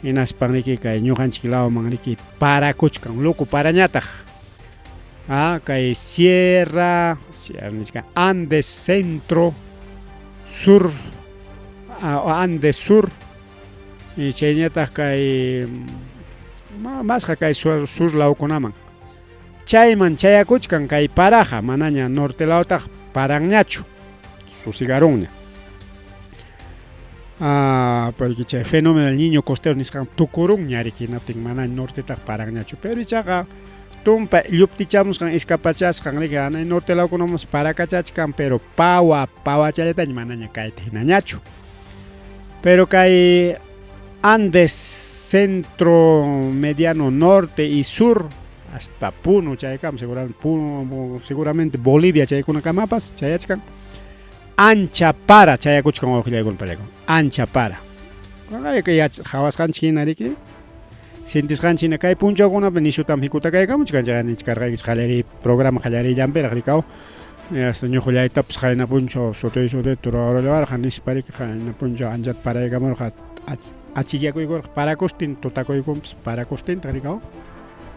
hinaspan riki kay ñuqanchik lawman riki parakuchkan loco parañataq ah, kay sierra sierra nichkan Andes centro sur Andes sur y chayñataq kay masqa kay sur, sur lawkunaman chayman chayakuchkan kay paraqa manaña norte lawtaq paranñachu susigarunña. Ah, porque chay fenómeno del niño costero nisqan tukurunña riki hinaptin manaña nortetaq paranñachu pero ichaqa tumpa lluptichamusqan iskapachasqan riki hanay norte lawkunamanpas parakachachkan pero pawa pawachallataña manaña kayta hinañachu. Pero kay Andes centro mediano norte y sur hasta Puno chaykama seguramente Puno seguramente Bolivia chaykunakamapas chayachkan ancha para chayakuchkan wawqillaykuna pallaykuna ancha para. Qhawasqanchik hina riki sintisqanchik hina kay punchawkunapi nisyutam hikutakaykamuchkan chay nichkarqaykichik qallariy programa qallariyllanpiraq rikaw. Hasta ñuqallaytapas qayna punchaw sutay sutayta rurawarqa nispa riki qayna punchaw anchata paraykamurqa achikyakuykurqa parakustin tutakuykunpas parakustintaq rikaw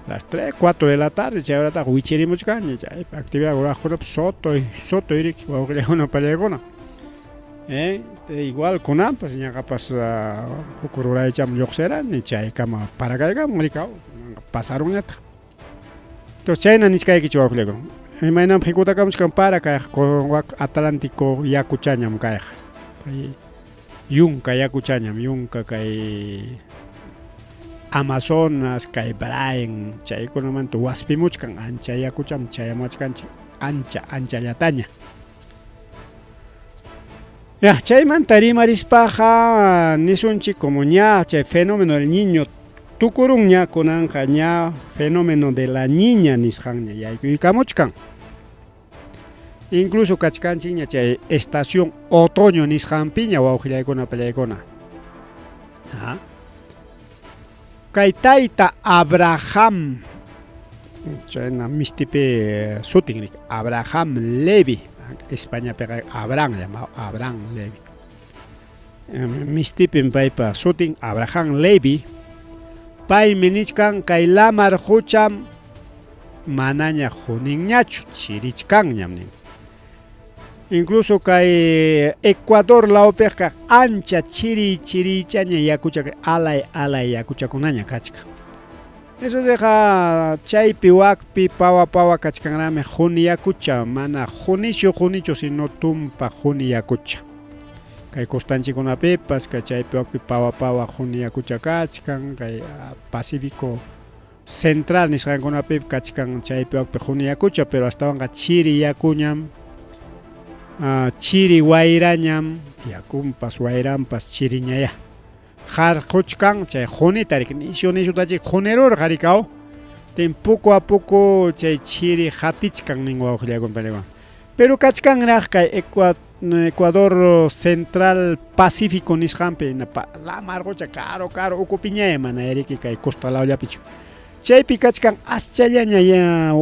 las 3, 4 de la tarde chay horataqa wichirimuchkanña chaypi actividad ruraqkunapas sotoy sotoy riki wawqillaykuna pallaykuna eh igual kunanpas ñaqapas huk ruraychaman lluqsirani chaykama parakaykamun rikaw pasarunñataq. Entonces chayna nichkaykichik wawqillaykuna. Imaynanpaq hikutakamuchkan para kayqa wak Atlántico yakuchañam kayqa. Kay yunka yakuchañam, yunka kay Amazonas, kay Braen, chaykunamanta waspimuchkan ancha yakucham chayamuwachkanchik ancha anchallataña. Ya, chaymanta rimarispaqa nisunchik como ña chay fenómeno del niño tukurunña kunanqa ña fenómeno de la niña nisqanña yaykuykamuchkan. Incluso kachkanchikña chay estación otoño nisqanpiña wawqillaykuna pallaykuna. Kay tayta Abraham chayna mistipi sutin Abraham Levi Españapiqa Abraham llamado Abraham Levi. Mistipim paypa sutin Abraham Levi. Paymi nichkan kay lamar qucham manaña huninñachu chirichkanñam nin. Incluso kay Ecuador lawpiqa ancha chiri chirichaña yakucha alay alay yakuchakunaña kachkan. Entonces chaypi wakpi pawa pawa kachkanraqmi huni yakucha, mana hunichu hunichu sino tumpa huni yakucha. Kay costanchikkunapipas kay chaypi wakpi pawa pawa huni yakucha kachkan, kay Pacífico Central nisqankunapi kachkan chaypi wakpi huni yakucha, pero astawanqa chiri yakuñam, chiri wayrañam, yakunpas wayranpas chiriñayá. Harquchkan chay hunita riki nisyu nisyutachik hunirurqa rikaw tin poco a poco chay chiri hatichkan nin wawqillaykuna paykuna pero kachkanraq kay Ecuador Central Pacífico nisqanpi lamar qucha karu karu ukupiñaya mana riki kay costa lawllapichu chaypi kachkan aschallaña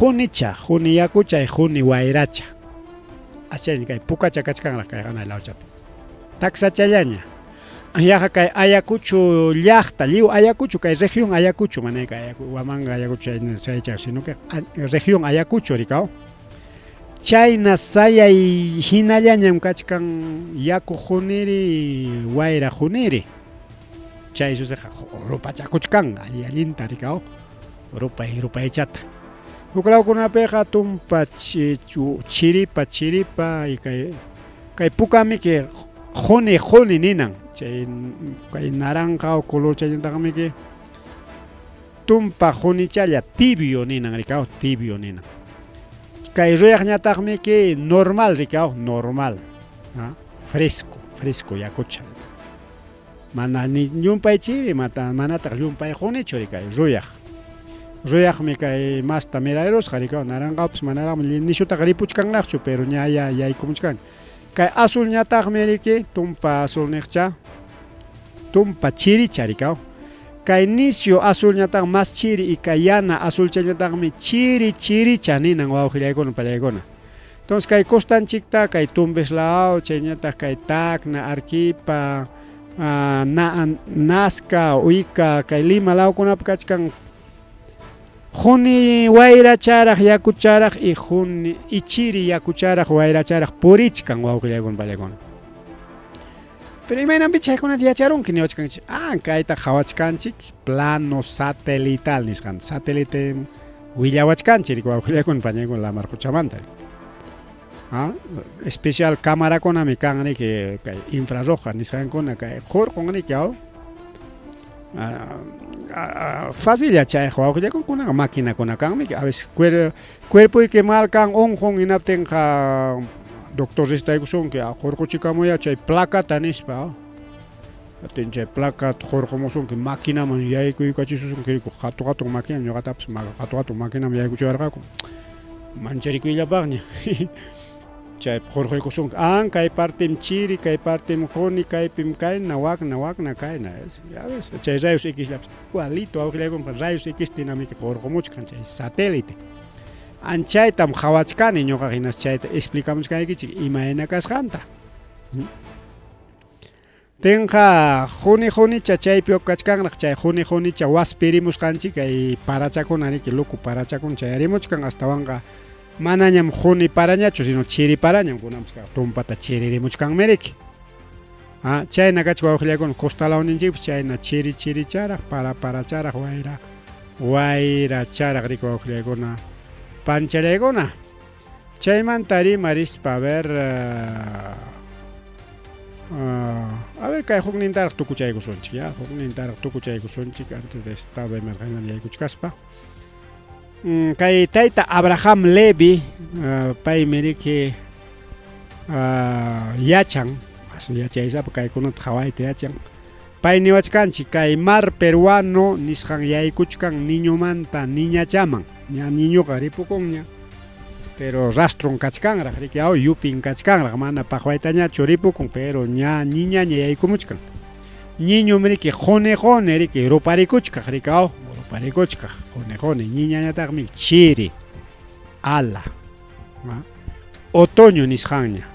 hunicha huni yakucha y huni wayracha aschallaña kay pukacha kachkanraq kay hanay lawchapi taksachallaña yaqa kay Ayacucho llaqta lliw Ayacucho kay región Ayacucho mana kay Huamanga Ayacucho chaycha sino que región Ayacucho rikaw chayna sayay hinallañam kachkan yaku huniri wayra huniri chay susiqa rupachakuchkan alli allinta rikaw rupay rupaychata huk lawkunapiqa tumpa chiripa chiripa y kay kay pukamiki quni quni ninan chay kay naranja color chayñataqmiki tumpa qunichalla tibio ninan rikaw tibio ninan kay ruyaqñataqmiki normal rikaw normal fresco fresco yakucha mana ni llumpay chiri manataq llumpay qunichu rikay ruyaq ruyaqmi kay masta mirayrusqa rikaw naranqapas manaraqmi nishutaqa ripuchkanraqchu pero ña ya yaykumuchkan kay azulñataqmi riki tumpa azul niqcha tumpa chiricha rikaw kay nisyu azulñataq mas chiri y kay yana azulchañataqmi chiri chiricha ninan wawqillaykuna pallaykuna entonces kay costanchikta kay Tumbes law chayñataq kay Tacna Arequipa Nazca Uyca kay Lima lawkunapi kachkan huni wayracharaq yakucharaq y huni y chiri yakucharaq wayracharaq purichkan wawqillaykuna pallaykuna pero imaynanpi chaykunata yacharunki niwachkanchik kayta qhawachkanchik plano satelital nisqanta satélite willawachkanchik wawqillaykuna pañaykuna lamar quchamanta especial camarakunami kan riki kay infrarroja nisqankuna kay hurqun riki facilla chayqa wawqillaykuna maquinakuna kanmi a veces cuerpoyki mal kan unqun hinaptinqa doctor recetaykusunki hurquchikamuya chay placata nispa atin chay placata hurqumusunki maquinaman yaykuykachisusunki hatun hatun máquina ñuqatapas hatun hatun maquinaman yaykuchiwarqaku mancharikuyllapaqña chay hurquykusunki kay partem chiri kay partem quni kaypim kayna wakna wakna kayna ya ves chay rayos X llapas igualito wawqillaykuna rayos X tinamiki hurqumuchkan chay satélite. Anchaytam qhawachkani ñuqa hinas chayta explicamuchkaykichik imayna kasqanta. Tinqa quni qunicha chaypi kachkanraq chay quni qunicha waspirimusqanchik kay parachakuna riki luku parachakuna chayarimuchkan astawanqa manañam quni parañachu sino chiri parañam kunanpas tumpata chiririmuchkanmi riki. Ah, chayna kachka wawqillaykuna costa lawninchikpas chayna chiri chiricharaq para paracharaq wayra wayracharaq riki wawqillaykuna panchallaykuna. Chaymanta rimarispa a ver a ver kay huknintaraq tukuchaykusunchik ya huknintaraq tukuchaykusunchik antes de estado de emergencia yaykuchkaspa. Kay tayta Abraham Levy paymi riki yachan yachaysapa kaykunata qhawayta yachan pay niwachkanchik kay mar peruano nisqan yaykuchkan niñomanta niñachaman ña niñoqa ripukunña pero rastron kachkanraq riki aw yupin kachkanraq mana paqwaytañachu ripukun pero ña niñaña yaykumuchkan ñiñum riki quni quni riki ruparikuchkaq riki aw ruparikuchkaq quni quni ñiñañataqmi chiri ala otoño nisqanña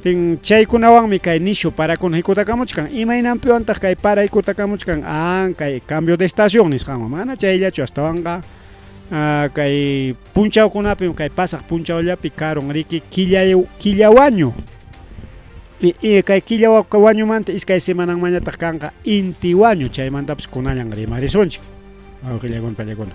tin chaykunawanmi kay nishu parakuna hikutakamuchkan imaynanpiwantaq kay para hikutakamuchkan an kay cambio de estación nisqanwan mana chayllachu astawanqa kay punchawkunapim kay pasaq punchawllapi karun riki killa killawañu kay killawañumanta iskay semananmanñataq kanqa intiwañu chaymantapas kunallan rimarisunchik wawqillaykuna pallakuna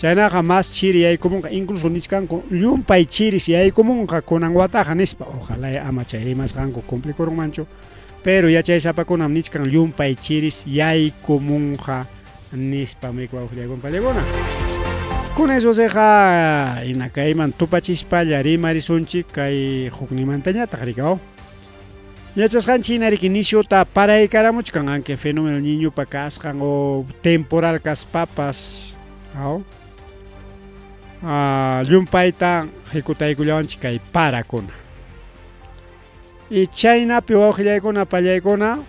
chaynaqa mas chiri yaykumunqa incluso nichkanku llumpay chiris yaykumunqa kunan wataqa nispa ojalá ama chay rimasqanku cumplikurunmanchu pero yachaysapakunam nichkan llumpay chiris yaykumunqa nispa riki wawqillaykuna pallakuna kunan Joseqa hina kayman tupachispalla rimarisunchik kay huknimantañataq riki aw yachasqanchik hina riki nishuta paraykaramuchkan aunque fenómeno niñopa kasqan o temporal kaspapas aw llumpayta hikutaykullawanchik kay parakuna y chaynapi wawqillaykuna pallaykuna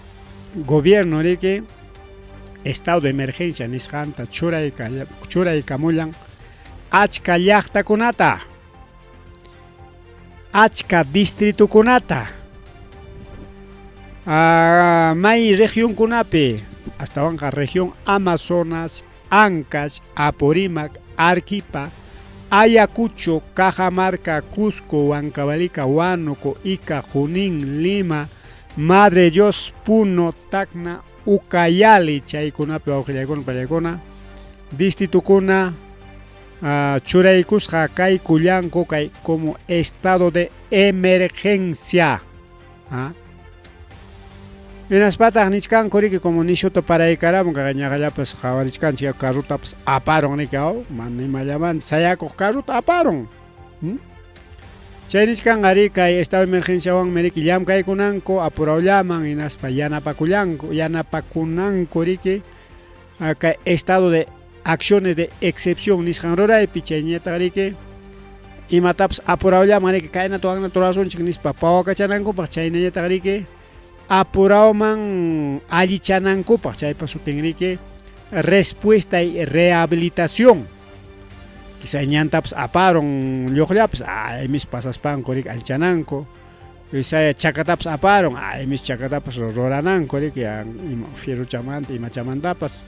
gobierno riki estado de emergencia nisqanta churaykamullan achka llaqtakunata achka distritokunata may regionkunapi astawanqa región Amazonas, Ancash, Apurímac, Arequipa, Ayacucho, Cajamarca, Cusco, Huancavelica, Huánuco, Ica, Junín, Lima, Madre Dios, Puno, Tacna, Ucayali chaykunapi wawqillaykuna pallaykuna distritukuna churaykusqa kaykullanku kay como estado de emergencia hinaspataq nichkanku riki como nishuta paraykaramun kay ñaqallapas qhawarichkanchik carrutapas aparun riki aw mana imallamanta sayakuq carruta aparun chay nichkan ari kay estado de emergenciawanmi riki llamkaykunanku apurawllaman hinaspa yanapakullanku yanapakunanku riki kay estado de acciones de excepción nisqan ruraypi chayñataq riki imatapas apurawllaman riki kaynata waknata rurasunchik nispa pawakachanankupaq chaynañataq riki apurawman allichanankupaq chaypa sutin riki respuesta y rehabilitación quizá ñantapas aparun lluqllapas aymis pasaspanku riki allichananku quizá chakatapas aparun aymis chakatapas rurananku riki ima fierrochamanta imachamantapas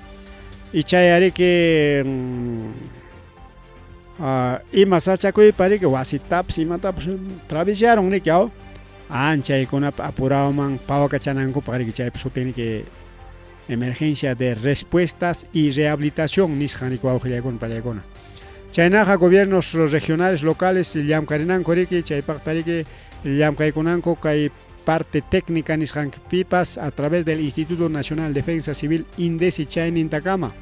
y chay riki ima sachakuypa riki wasitapas imatapas travisyarun riki aw anchaykunapa apurawman pawakachanankupaq riki chaypa sutin riki emergencia de respuestas y rehabilitación nisqan riki wawqillaykuna pallaykuna chaynaqa gobiernos regionales locales llamkarinanku riki chaypaqta riki llamkaykunanku kay parte técnica nisqanpipas a través del Instituto Nacional de Defensa Civil INDECI chaynintakama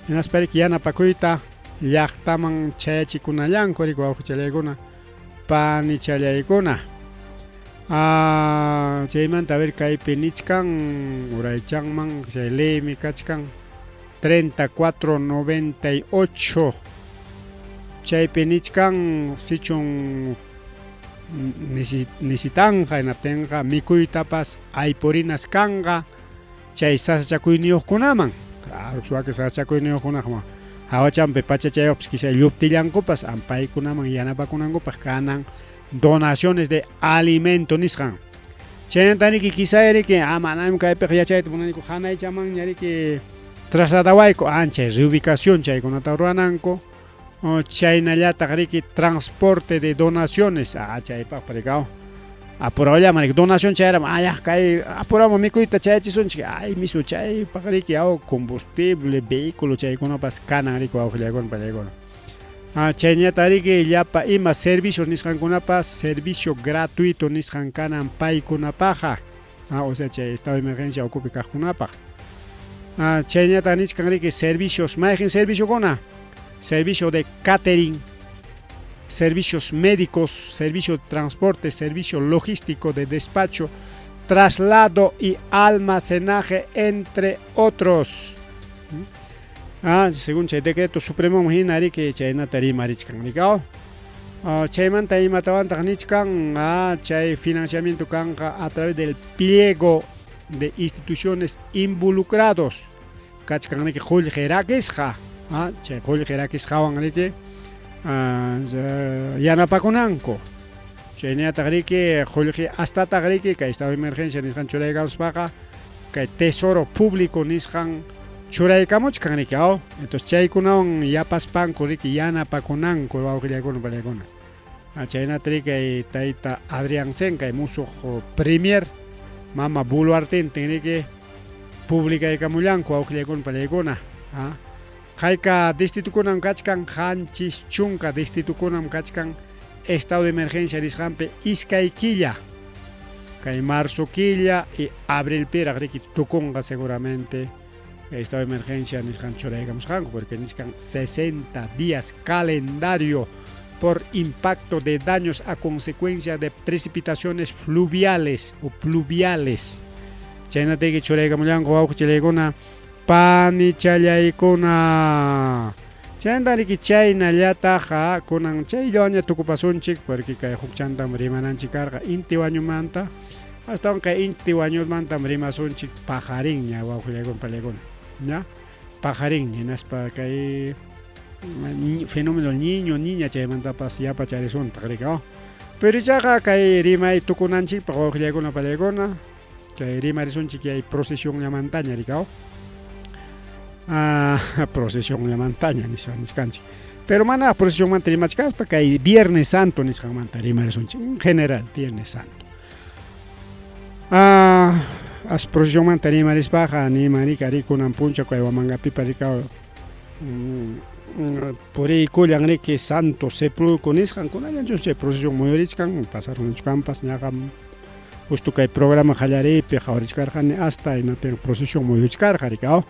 hinaspa riki yanapakuyta llaqtaman chayachikunallanku riki wawqichallaykuna panichallaykuna chaymanta a ver kaypi nichkan uraychanman chay leymi kachkan 3498 chaypi nichkan sichun necesitanqa hinaptinqa mikuytapas aypurinas kanqa chay sasachakuyniyuqkunaman claro wakin sasachakuyniyuqkunaqa Hawachanpi pachachayuqpas quizá lluptillankupas am paykunaman yanapakunankupaq kanan donaciones de alimento nisqan. Chaynata riki quizá riki ah manam kaypiqa yachayta munaniku hanaychamanña riki trasladawayku anchay reubicación chaykunata ruwananku chaynallataq riki transporte de donaciones ah chaypaqpa riki apurawllaman riki donación chayaramun ah kay apuraman mikuyta chayachisunchik ay misu chaypaq riki aw combustible vehículo chaykunapas kanan riki wawqillaykuna pallaykuna ah chayñataq riki llapa ima servicios nisqankunapas servicio gratuito nisqan kanan paykunapaqqa ah o sea chay estado de emergencia ukupi kaqkunapaq ah chayñataq nichkan riki servicios mayqin serviciokuna servicio de catering servicios médicos, servicio de transporte, servicio logístico de despacho, traslado y almacenaje, entre otros. Ah, según chay decreto supremo hina riki chaynata rimarichkan rikaw. Ah, chaymanta imatawantaq nichkan ah, chay financiamiento kanqa a través del pliego de instituciones involucrados kachkan riki qullqi rakisqa ah, chay qullqi rakisqawan riki ah, yanapakunanku chaynataq riki qullqi astataq riki kay estado de emergencia nisqan churaykamuspaqa kay tesoro público nisqan churaykamuchkan riki aw entonces chaykunawan yapaspanku riki yanapakunanku wawqillaykuna pallaykuna chaynata riki kay tayta Adrianzen kay musuq premier mama Boluartintin riki publicaykamullanku wawqillaykuna pallaykuna hayka distritukunam kachkan 70 distritukunam kachkan estado de emergencia nisqanpi iskay killa kay marzo killa y abrilpiraq riki tukunqa seguramente estado de emergencia nisqan churaykamusqanku porque nichkan 60 días calendario por impacto de daños a consecuencia de precipitaciones fluviales o pluviales chaynatayki churaykamullanku wawqichillaykuna panichallaykuna chaynata riki chaynallataq kunan chayllawanña tukupasunchik porque kay hukchantam rimananchik karqa inti wañumanta astawan kay inti wañumantam rimasunchik paqarinña wawqillaykuna pallaykuna ña paqarinña hinaspa kay fenómeno niño niña chaymantapas yapa charisuntaq riki pero ichaqa kay rimay tukunanchikpaq wawqillaykuna pallaykuna kay rimarisunchik chay procesionllamantaña rikaw ah, procesionllamantaña nispa nichkanchik pero mana procesionmanta rimachkaspa kay viernes santo nisqanmanta rimarisunchik en general viernes santo ah, as procesionmanta rimarispaqa niman rika rikunan punchaw kay Huamangapipa rikaw puriykullan riki santo sepulcro nisqan kunallanchus chay procesión muyurichkan pasarunichkanpas ñaqa justo kay programa qallariypi qhawarichkarqani hasta hinaptin procesión muyuchkarqa riki aw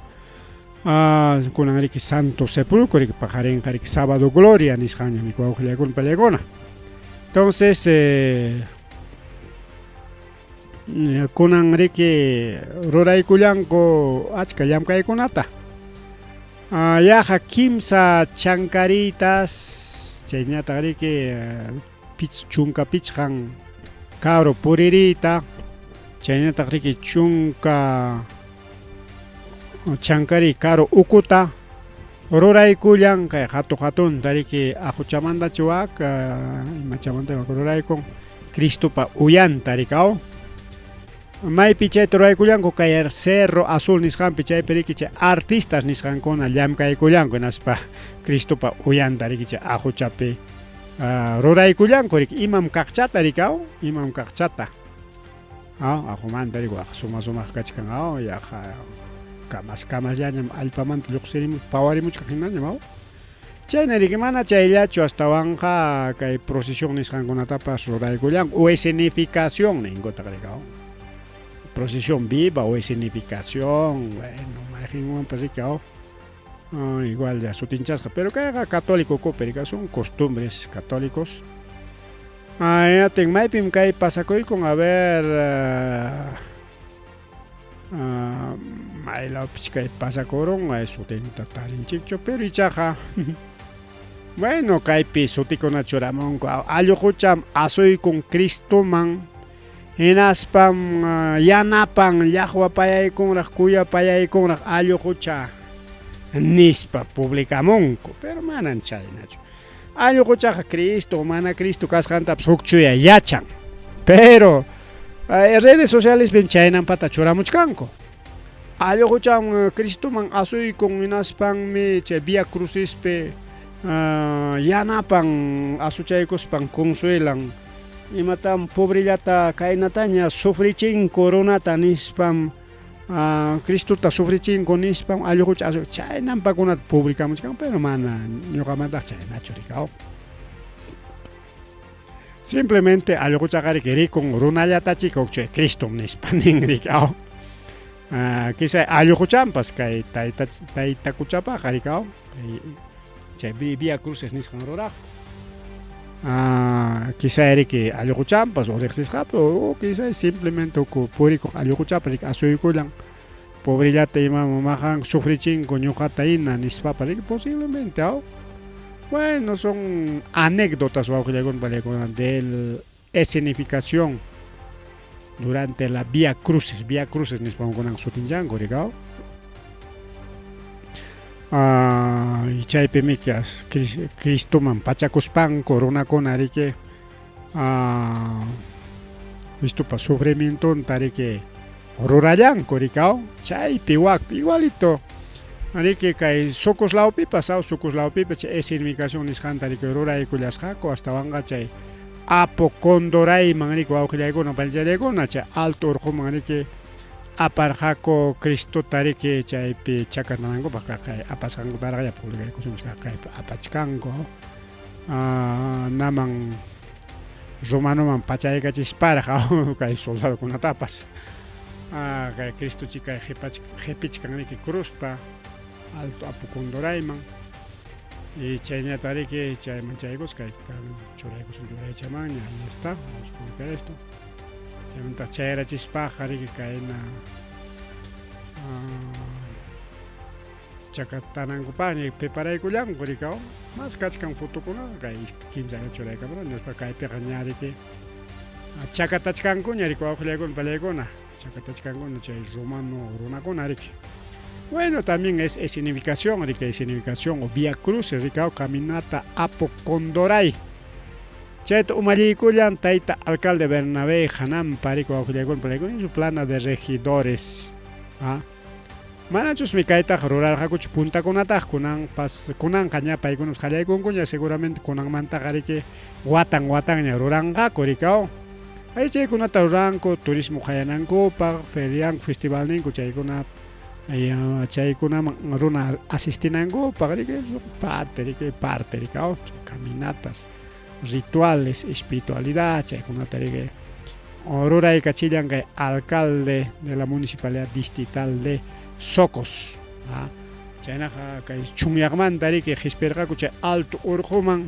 ah, kunan riki santo sepulcro riki paqarinqa riki sábado gloria nisqanña mi wawqillaykuna pallaykuna entonces kunan riki ruraykullanku achka llamkaykunata ah, yaqa kimsa chankaritas chayñataq riki 15 karu puririyta chaynataq riki 10 chankariy karu ukuta ruraykullan kay hatu hatunta riki aquchamantachu wak imachamanta wak ruraykun Cristopa uyanta rikaw maypi chayta ruraykullanku kay Cerro Azul nisqanpi chaypi riki chay artistas nisqankuna llamkaykullanku hinaspa Cristopa uyanta riki chay aquchapi ruraykullanku riki imam kaqchata rikaw imam kaqchata aqumanta riki waq suma sumaq kachkan aw yaqa kamas kamasllañam allpamanta lluqsirimu pawarimuchkaq hinañam aw chayna riki mana chayllachu astawanqa kay procesión nisqankunatapas ruraykullanku o escenificación ninkutaq rikaw procesión viva o escenificación bueno mayqinwanpas riki aw igual ya sutinchasqa pero kayqa católico ukupi rika son costumbres católicos atin maypim kay pasakuykun a ver maylawpich kay pasakurun sutinta tarinchikchu pero ichaqa bueno kaypi sutikuna churamunku alluqucham asuykun Cristoman hinaspam yanapan llaqwapayaykunraq kuyapayaykunraq alluqucha. Nispa publicamunku, pero manan chaynachu. Allquchaqa Cristo o mana Cristo kasqantapas huk chuya yachan. Pero redes socialespim chaynampata churamuchkanku. Allqucham Cristoman asuykun hinaspanmi chay Vía Crucispi yanapan asuchaykuspan consuelan. Imatam pobrellata kaynataña sufrichinku runata nispam Cristota sufrichinku nispam allqucha asuy chaynampakunata publicamuchkan, pero mana ñuqamantaq chaynachu rikaw. Simplemente allquchaqariki rikun runallatachika huk chay Cristom nispa nin rikaw. Quizá allquchampas kay tayta taytakuchapaqa rikaw chay Vía Cruces nisqan ruraq. Quizá riki allquchampas o riqsisqapas o quizá simplemente huk purikuq allquchapas riki asuykullan pobrellata ima maqan sufrichinku ñuqata hina nispapas riki posiblemente aw. Bueno, son anécdotas wawqillaykuna panillaykuna del escenificación durante la Vía Crucis, Vía Crucis nispan kunan sutinchanku rikaw. Y chaypimi Cristoman pachakuspanku runakuna riki Cristopa sufrimientonta riki rurallanku rikaw chaypi wakpi igualito riki kay Socos lawpipas aw Socos lawpipas chay escenificación nisqanta riki ruraykullasqaku astawanqa chay Apo Condorayman riki wawqillaykuna panichallaykuna chay alto urquman riki aparqaku Cristota riki chaypi chakatanankupaq kay apasqankutaraq ya publicaykusunchik kaypi apachkanku naman romanoman pachaykachisparaq kay soldadokunatapas kay Cristo chikay qhipichkan riki cruzta alto Apo Condorayman y chayñata riki chayman chaykus kayta churaykusun churaychamanña ahí está, vamos a publicar esto. Chaymanta chayrachispaqa riki kayna chakatanankupaqña preparaykullanku rikaw mas kachkan fotokunaqa kay kimsalla churaykamurani nispa kaypiqa ña riki chakatachkankuña riki wawqillaykuna pallaykuna chakatachkankuna chay romano runakuna riki. Bueno, también es escenificación, riki, escenificación o vía cruces, rikaw caminata Apo Condoray. Chayta umalliykullan tayta alcalde Bernabé Janampa riki wawqillaykuna pallaykuna su plana de regidores. Manachusmi kaytaqa rurarqakuchu puntakunataq kunanpas kunanqa ña paykunapas qallaykunkuña seguramente kunanmantaqa riki watan watanña ruranqaku rikaw. Ay chaykunata ruranku turismo qayanankupaq, ferianku, festivalninku chaykuna chaykunaman runa asistinankupaq riki parte riki parte rikaw caminatas, rituales, espiritualidad chaykunata riki ruraykachillan kay alcalde de la municipalidad distrital de Socos. Chaynaqa kay chunyaqmanta riki qispirqaku chay alto urquman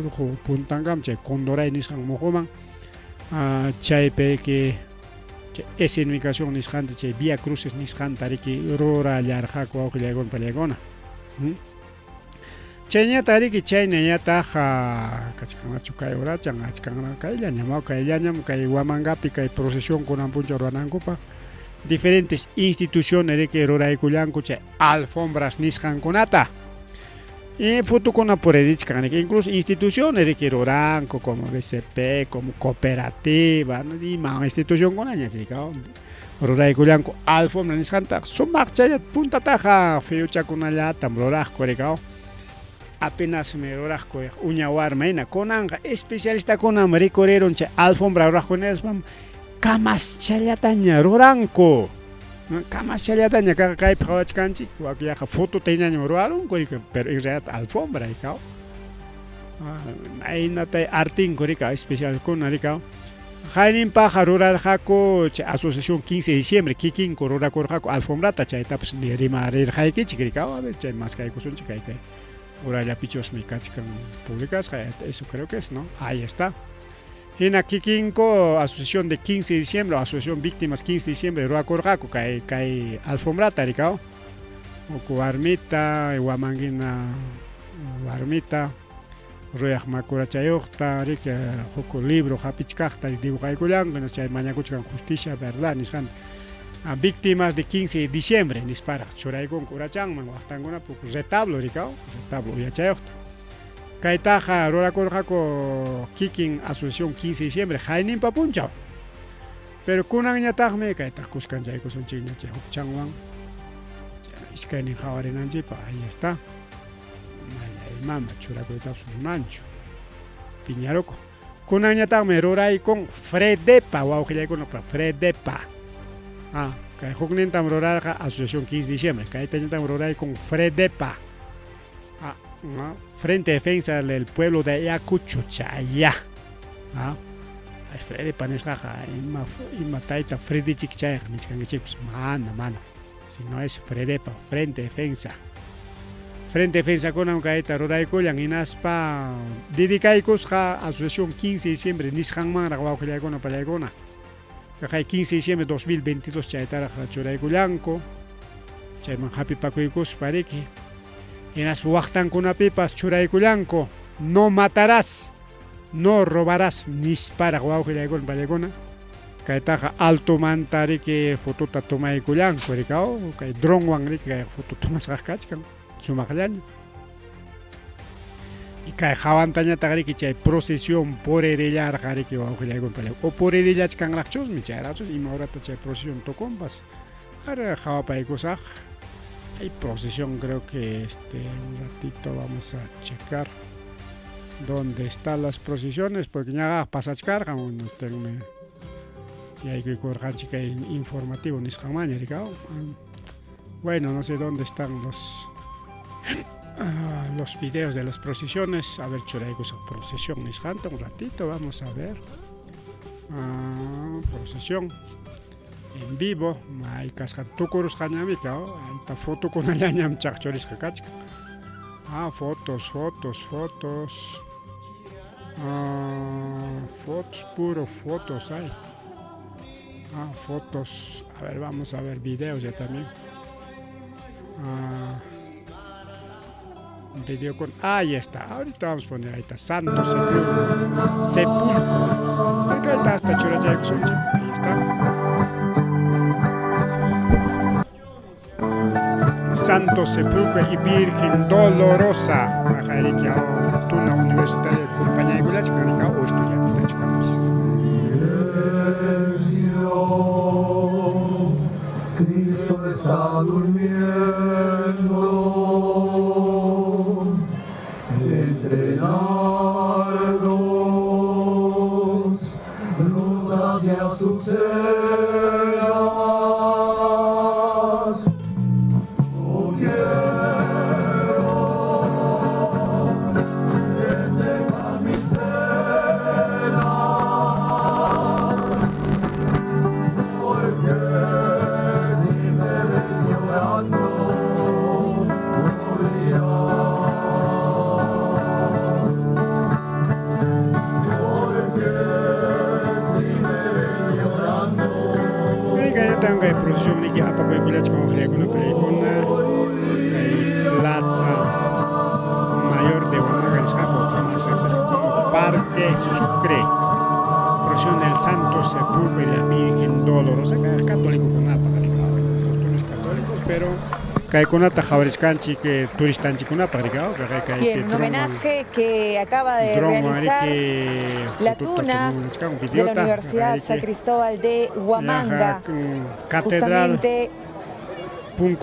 urqu puntankama chay Condoray nisqan muquman chaypi riki chay escenificación nisqanta chay Vía Cruces nisqanta riki rurallarqaku wawqillaykuna pallaykuna. Chayñataq riki chaynañataq kachkanrachu kay urachan achkanra kayllañam kayllañam kay Huamangapi kay procesión kunan punchaw ruranankupaq diferentes instituciones riki ruraykullanku chay alfombras nisqankunata. Y fotokuna puririchkan riki incluso instituciones riki ruranku como BCP, como cooperativa, no ima institucionkunaña chayka ruraykullanku alfombra nisqanta sumaqchalla puntataqa fiyuchakunallatam ruraqku rikaw. Apenasmi ruraqku uña warma hina kunanqa especialistakunam rikurirun chay alfombra ruraqkuna nispam kamaschallataña ruranku. Kamaschallataña kaypi qawachkanchik wakillaqa fotota hinañam rurarunku riki pero en realidad alfombra rikaw. Maynatay artinku rikaw especialkuna rikaw. Hayninpaqqa rurarqaku chay asociación 15 de diciembre kikinku rurakurqaku alfombrata chaytapas rimarirqaykichik rikaw a ver chay maskaykusunchik kay kay urallapichusmi kachkan publicasqa eso creo que es, ¿no? Ahí está. Hina kikinku asociación de 15 de diciembre, asociación víctimas 15 de diciembre rurakurqaku kay kay alfombrata rikaw. Huk warmita wamanguina warmita ruyaq makurachayuqta riki huk libro hapichkaqta dibujaykullanku chay mañakuchkan justicia verdad nisqanta. Víctimas de 15 de diciembre nisparaq churaykunku urachanman waqtankunapi huk retablo rikaw, retablo uyachayuqta. Kaytaqa rurakurqaku kikin Asociación 15 de diciembre hayninpa punchaw. Pero kunanñataqmi kaytaq kuskanchaykusunchikña chay hukchanwan iskaynin qawarinanchikpaq, ahí está. Mana imama churakuytapas munanchu. Piñaruku. Kunanñataqmi ruraykun Fredepa, wawqillaykunapa Fredepa. Ah, kay huknintam rurarqa Asociación 15 de diciembre. Kaytañataqmi ruraykun Fredepa. Ah, no, Frente de Defensa del Pueblo de Ayacucho, chaya. Ah, ay, Fredepa nisqaqa ima, ima tayta Fredichik chayqa nichkankichikpas, mana, mana. Si no es Fredepa, Frente Defensa. Frente Defensa kunam kayta ruraykullan hinaspa dedicaykusqa Asociación 15 de diciembre nisqanmanraq wawqillaykuna pallaykuna. Kay 15 de diciembre 2022 chaytaraq churaykullanku. Chayman hapipakuykuspa riki. Hinaspa waqtankunapipas churaykullanku. No matarás, no robarás nisparaq wawqillaykuna pallaykuna. Kaytaqa altomanta riki fotota tomaykullanku rikaw, kay dronwan riki kay foto tomasqa kachkan sumaqllaña. Y kay hawantañataq riki chay procesión puririllarqa riki wawqillaykuna pallaykuna. O puririllachkanraqchusmi chayraqchus ima horata chay procesión tukunpas. Ahora hawapaykusaq. Hay procesión, creo que un ratito vamos a checar dónde están las procesiones, porque ña pasachkarqan, bueno, tenme yaykuykurqanchik kay informativo nisqanmaña rikaw. Bueno, no sé dónde están los videos de las procesiones. A ver, churaykusaq procesión nisqanta un ratito, vamos a ver. Procesión en vivo, may kasqan tukurusqañami, ahí está fotokunallañam chaqchurisqa kachkan. Ah, fotos, fotos, fotos. Ah, fotos, puro fotos hay. Ah, fotos. A ver, vamos a ver videos ya también. Ah, video con... Ahí está. Ahorita vamos a poner, ahí está. Santo Sepulcro. Sepulcro. Acá está hasta churachaykusunchik. Ahí está. Santo Sepulcro y Virgen Dolorosa. Ajariki tuna universitaria compañía o estudiante Cristo está durmiendo entre nardos, rosas y azucenas. No quiero que sepas mis penas, porque si me ven llorando, morirán. Porque si me ven llorando, Venga, ya tengo kay procesión niki apakuykullachkan wawqillaykuna pallaykuna kay Plaza Mayor de Huamanga nisqaqa más riqsisqa como Parque Sucre. Procesión del Santo Sepulcro y la Virgen Dolorosa, católicokunapaq costumbres católicos, pero kaykunata qhawarishkanchik turistanchikkunapaq rikaw kay Bien, un homenaje que acaba de realizar la tuna de la Universidad San Cristóbal de Huamanga, justamente en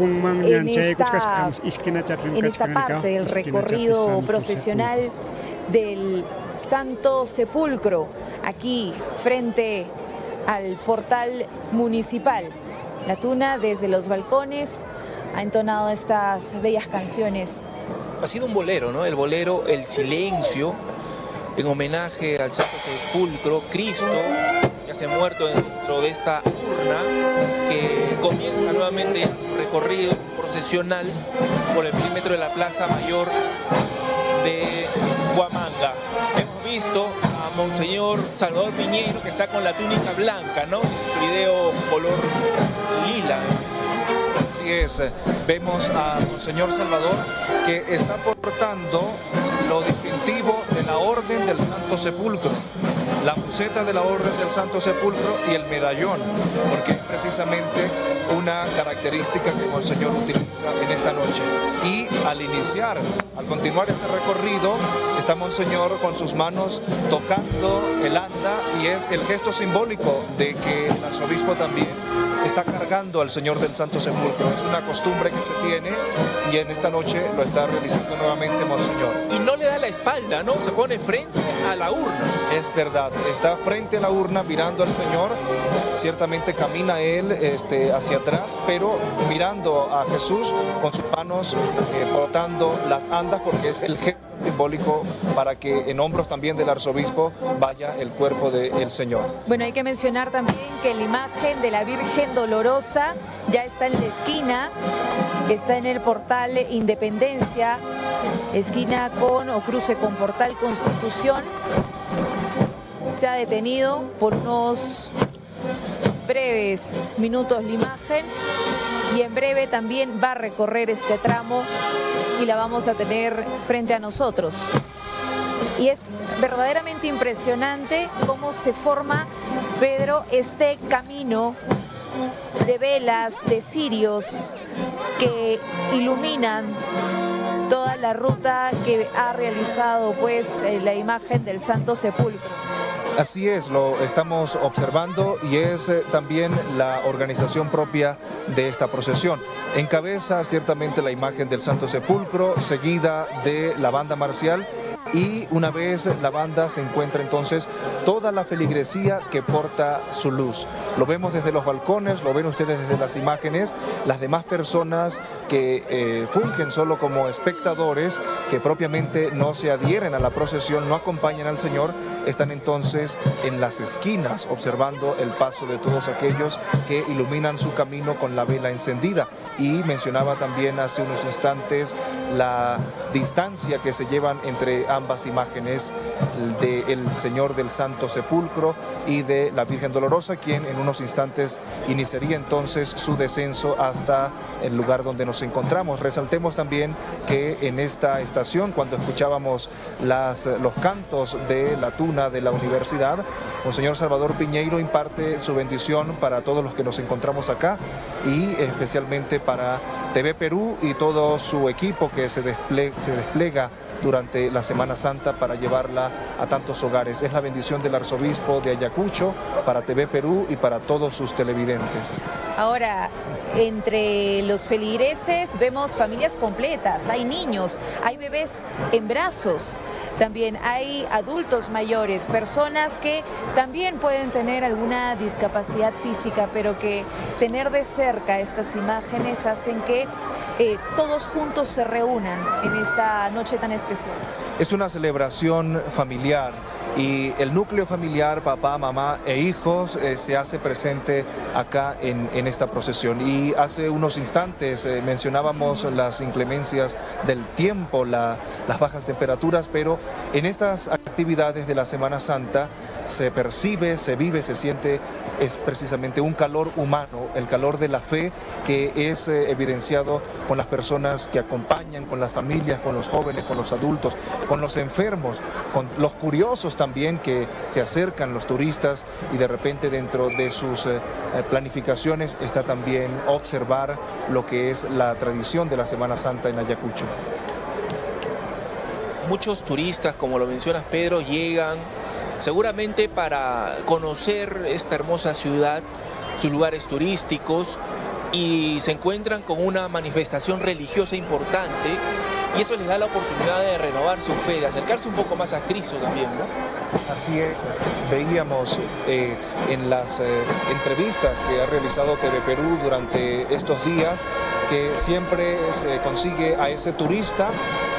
esta parte del recorrido procesional del Santo Sepulcro, aquí frente al portal municipal. La tuna desde los balcones ha entonado estas bellas canciones. Ha sido un bolero, ¿no? El bolero El Silencio, en homenaje al Santo Sepulcro, Cristo, que se ha muerto dentro de esta urna, que comienza nuevamente su recorrido procesional por el perímetro de la Plaza Mayor de Huamanga. Hemos visto a Monseñor Salvador Piñeyro, que está con la túnica blanca, ¿no? Su video color lila. Así es, vemos a Monseñor Salvador que está portando lo distintivo de de la Orden del Santo Sepulcro, la buceta de la Orden del Santo Sepulcro y el medallón, porque es precisamente una característica que Monseñor utiliza en esta noche. Y al iniciar, al continuar este recorrido, está Monseñor con sus manos tocando el anda y es el gesto simbólico de que el arzobispo también está cargando al Señor del Santo Sepulcro. Es una costumbre que se tiene y en esta noche lo está realizando nuevamente Monseñor. Y no le da la espalda, ¿no? Se pone frente a la urna. Es verdad, está frente a la urna mirando al Señor. Ciertamente camina él hacia atrás, pero mirando a Jesús con sus manos portando las andas, porque es el gesto simbólico para que en hombros también del arzobispo vaya el cuerpo del Señor. Bueno, hay que mencionar también que la imagen de la Virgen Dolorosa ya está en la esquina, está en el portal Independencia, esquina con o cruce con portal Constitución. Se ha detenido por unos breves minutos la imagen y en breve también va a recorrer este tramo y la vamos a tener frente a nosotros. Y es verdaderamente impresionante cómo se forma, Pedro, este camino de velas, de cirios que iluminan toda la ruta que ha realizado, la imagen del Santo Sepulcro. Así es, lo estamos observando y es también la organización propia de esta procesión. Encabeza ciertamente la imagen del Santo Sepulcro, seguida de la banda marcial, y una vez la banda se encuentra entonces toda la feligresía que porta su luz. Lo vemos desde los balcones, lo ven ustedes desde las imágenes, las demás personas que fungen solo como espectadores, que propiamente no se adhieren a la procesión, no acompañan al Señor, están entonces en las esquinas observando el paso de todos aquellos que iluminan su camino con la vela encendida. Y mencionaba también hace unos instantes la distancia que se llevan entre ambas imágenes del Señor del Santo Sepulcro y de la Virgen Dolorosa, quien en unos instantes iniciaría entonces su descenso hasta el lugar donde nos encontramos. Resaltemos también que en esta estación, cuando escuchábamos los cantos de la tuna de la universidad, Monseñor Salvador Piñeyro imparte su bendición para todos los que nos encontramos acá y especialmente para TV Perú y todo su equipo que se despliega durante la Semana Santa para llevarla a tantos hogares. Es la bendición del arzobispo de Ayacucho para TV Perú y para todos sus televidentes. Ahora, entre los feligreses vemos familias completas, hay niños, hay bebés en brazos, también hay adultos mayores, personas que también pueden tener alguna discapacidad física, pero que tener de cerca estas imágenes hacen que todos juntos se reúnan en esta noche tan especial. Es una celebración familiar y el núcleo familiar, papá, mamá e hijos, se hace presente acá en esta procesión. Y hace unos instantes mencionábamos las inclemencias del tiempo, las bajas temperaturas, pero en estas actividades de la Semana Santa se percibe, se vive, se siente, es precisamente un calor humano, el calor de la fe que es evidenciado con las personas que acompañan, con las familias, con los jóvenes, con los adultos, con los enfermos, con los curiosos también que se acercan, los turistas, y de repente dentro de sus planificaciones está también observar lo que es la tradición de la Semana Santa en Ayacucho. Muchos turistas, como lo mencionas, Pedro, llegan seguramente para conocer esta hermosa ciudad, sus lugares turísticos, y se encuentran con una manifestación religiosa importante, y eso les da la oportunidad de renovar su fe, de acercarse un poco más a Cristo también, ¿no? Así es, veíamos en las entrevistas que ha realizado TV Perú durante estos días que siempre se consigue a ese turista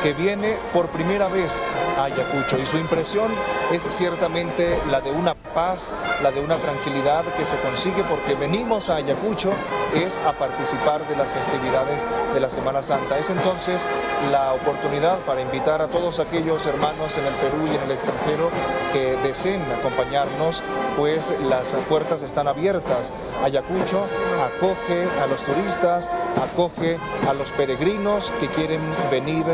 que viene por primera vez a Ayacucho, y su impresión es ciertamente la de una paz, la de una tranquilidad que se consigue porque venimos a Ayacucho es a participar de las festividades de la Semana Santa. Es entonces la oportunidad para invitar a todos aquellos hermanos en el Perú y en el extranjero que deseen acompañarnos, pues las puertas están abiertas. Ayacucho acoge a los turistas, acoge acoge a los peregrinos que quieren venir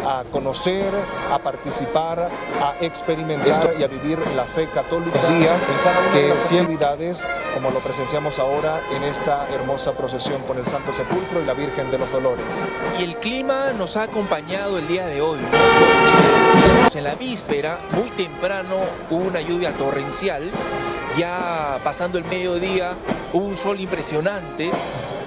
a conocer, a participar, a experimentar y a vivir la fe católica. Días que actividades, como lo presenciamos ahora en esta hermosa procesión con el Santo Sepulcro y la Virgen de los Dolores. Y el clima nos ha acompañado el día de hoy. En la víspera, muy temprano, hubo una lluvia torrencial. Ya pasando el mediodía, hubo un sol impresionante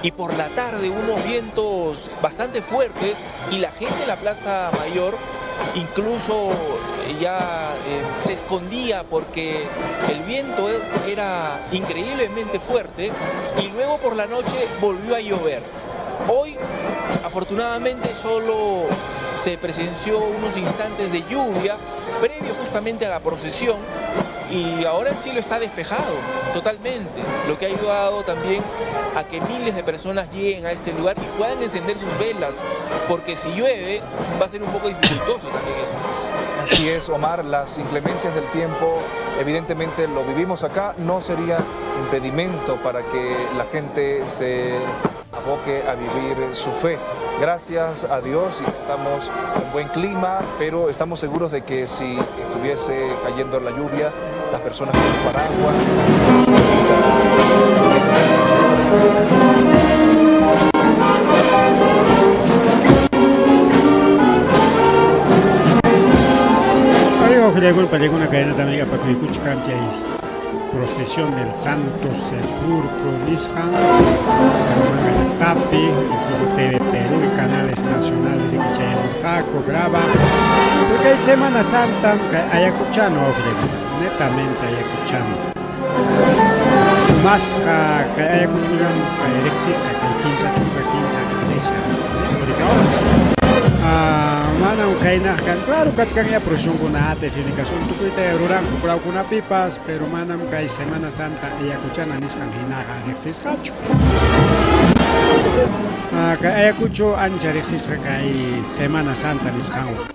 y por la tarde unos vientos bastante fuertes y la gente en la Plaza Mayor incluso ya se escondía porque el viento era increíblemente fuerte y luego por la noche volvió a llover. Hoy, afortunadamente, solo se presenció unos instantes de lluvia previo justamente a la procesión y ahora el cielo está despejado totalmente, lo que ha ayudado también a que miles de personas lleguen a este lugar y puedan encender sus velas, porque si llueve va a ser un poco dificultoso también eso. Así es, Omar, las inclemencias del tiempo, evidentemente lo vivimos acá, no sería impedimento para que la gente se aboque a vivir su fe. Gracias a Dios y estamos en buen clima, pero estamos seguros de que si estuviese cayendo la lluvia, las personas con su paraguas, Procesión del Santo Sepulcro nisqan Tapi, TV Perú y canales nacionales de Kichayamurqaku, graba. Porque hay Semana Santa, Ayacuchano, netamente ayacuchano. Masqa kay Ayacuchullam kay riqsisqa kay 35 iglesia manam kaynaq kan, claro kachkanya procesionkuna significación tukuyta ruranku purawkunapipas, pero manam kay Semana Santa Ayacuchana nisqan hinaqa riqsisqachu. Kay Ayacucho ancha riqsisqa kay Semana Santa nisqanwan.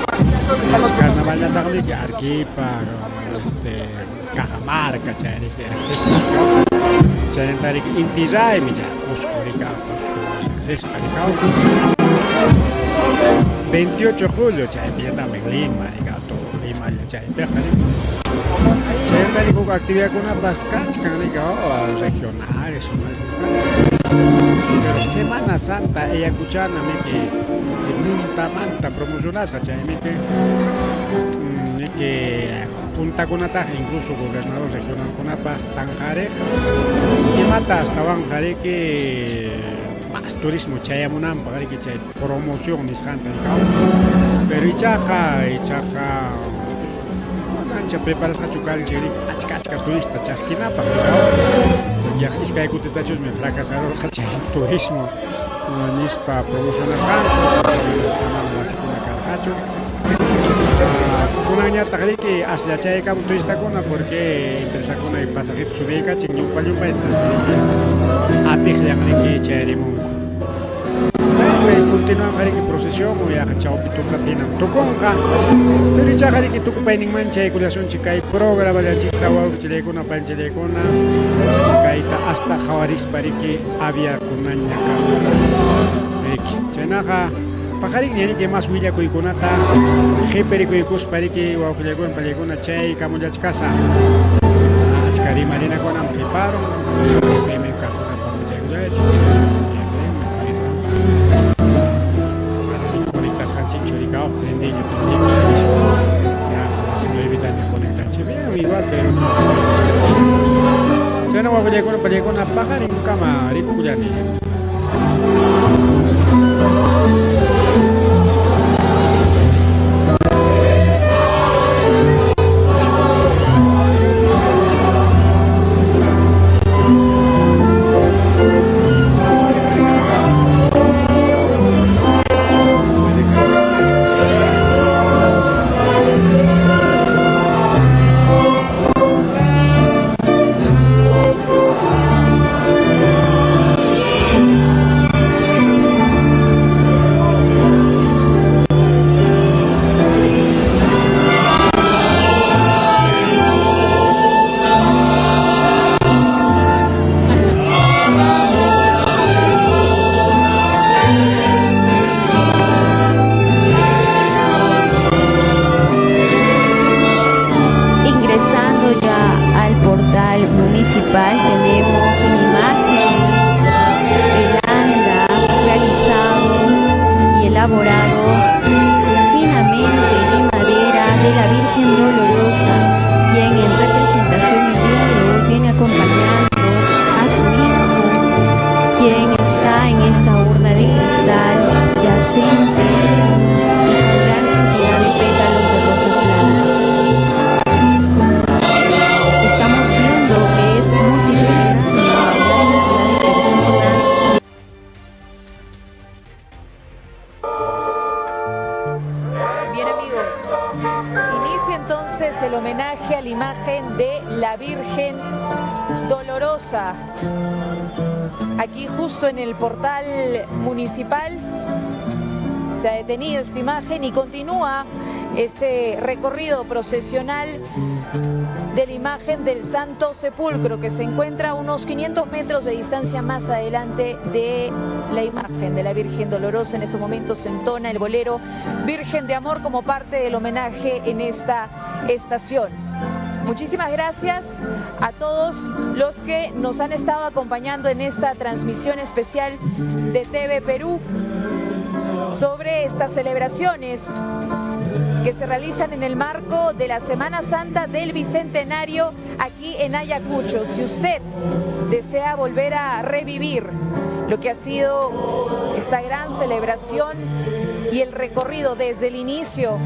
Carnavallataqmi Arequipa, Cajamarca chayriki riqsisqa. Chaymantariki Inti Raymi chay Cusco rika, Cusco riqsisqa rika. 28 de julio chaypillataqmi Lima rika, todo Lima chaypiqa rika. Chaymantariki huk actividadkunapas kachkan rika, regionales, pero Semana Santa Ayacuchana miki muntamanta promocionasqa chaymiki miki puntakunataqa incluso gobernador regionalkunapas tanqariq imata astawanqa riki más turismo chayamunanpaq riki chay promoción nisqanta pero ichaqa ancha preparasqachu kanchik riki achka achka turista chaskinapaq yaqa iskay kutitachusmi fracasarurqa chay turismo nispa promocionasqanku samana wasikuna karqachu. Kunanñataq riki aslla chaykamun turistakuna porque empresakuna pasajita subiykachin llumpa llumpayta atiqllan riki chayarimunku. Continuan riki procesión yaqa chawpi tutapi hinam tukunqa. Pero ichaqa riki tukupayninman chaykullasunchik kay programallanchikta wawqichillaykuna panchillaykuna kayta hasta qhawarispa riki aviakunaña kanqa. Riki chaynaqa paqarinña riki mas willakuykunata qhiparikuykuspa riki wawqillaykuna pallaykuna chay kamullachkasaq. Achka rimarinakunam qhiparun conectasqanchikchu rika prendiña prendikusqanchik ya las nuevitaña conectanchik bien igual pero no chayna wawqillaykuna pallaykuna paqarinkama rikullani. Amigos, inicia entonces el homenaje a la imagen de la Virgen Dolorosa. Aquí justo en el portal municipal se ha detenido esta imagen y continúa este recorrido procesional de la imagen del Santo Sepulcro, que se encuentra a unos 500 metros de distancia más adelante de la imagen de la Virgen Dolorosa. En estos momentos se entona el bolero Virgen de Amor como parte del homenaje en esta estación. Muchísimas gracias a todos los que nos han estado acompañando en esta transmisión especial de TV Perú sobre estas celebraciones que se realizan en el marco de la Semana Santa del Bicentenario aquí en Ayacucho. Si usted desea volver a revivir lo que ha sido esta gran celebración y el recorrido desde el inicio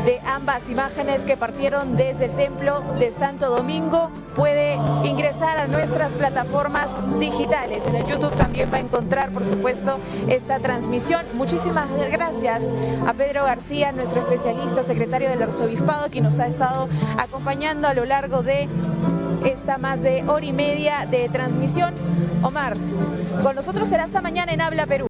de ambas imágenes que partieron desde el templo de Santo Domingo, puede ingresar a nuestras plataformas digitales. En el YouTube también va a encontrar, por supuesto, esta transmisión. Muchísimas gracias a Pedro García, nuestro especialista, secretario del Arzobispado, quien nos ha estado acompañando a lo largo de esta más de hora y media de transmisión. Omar, con nosotros será hasta mañana en Habla Perú.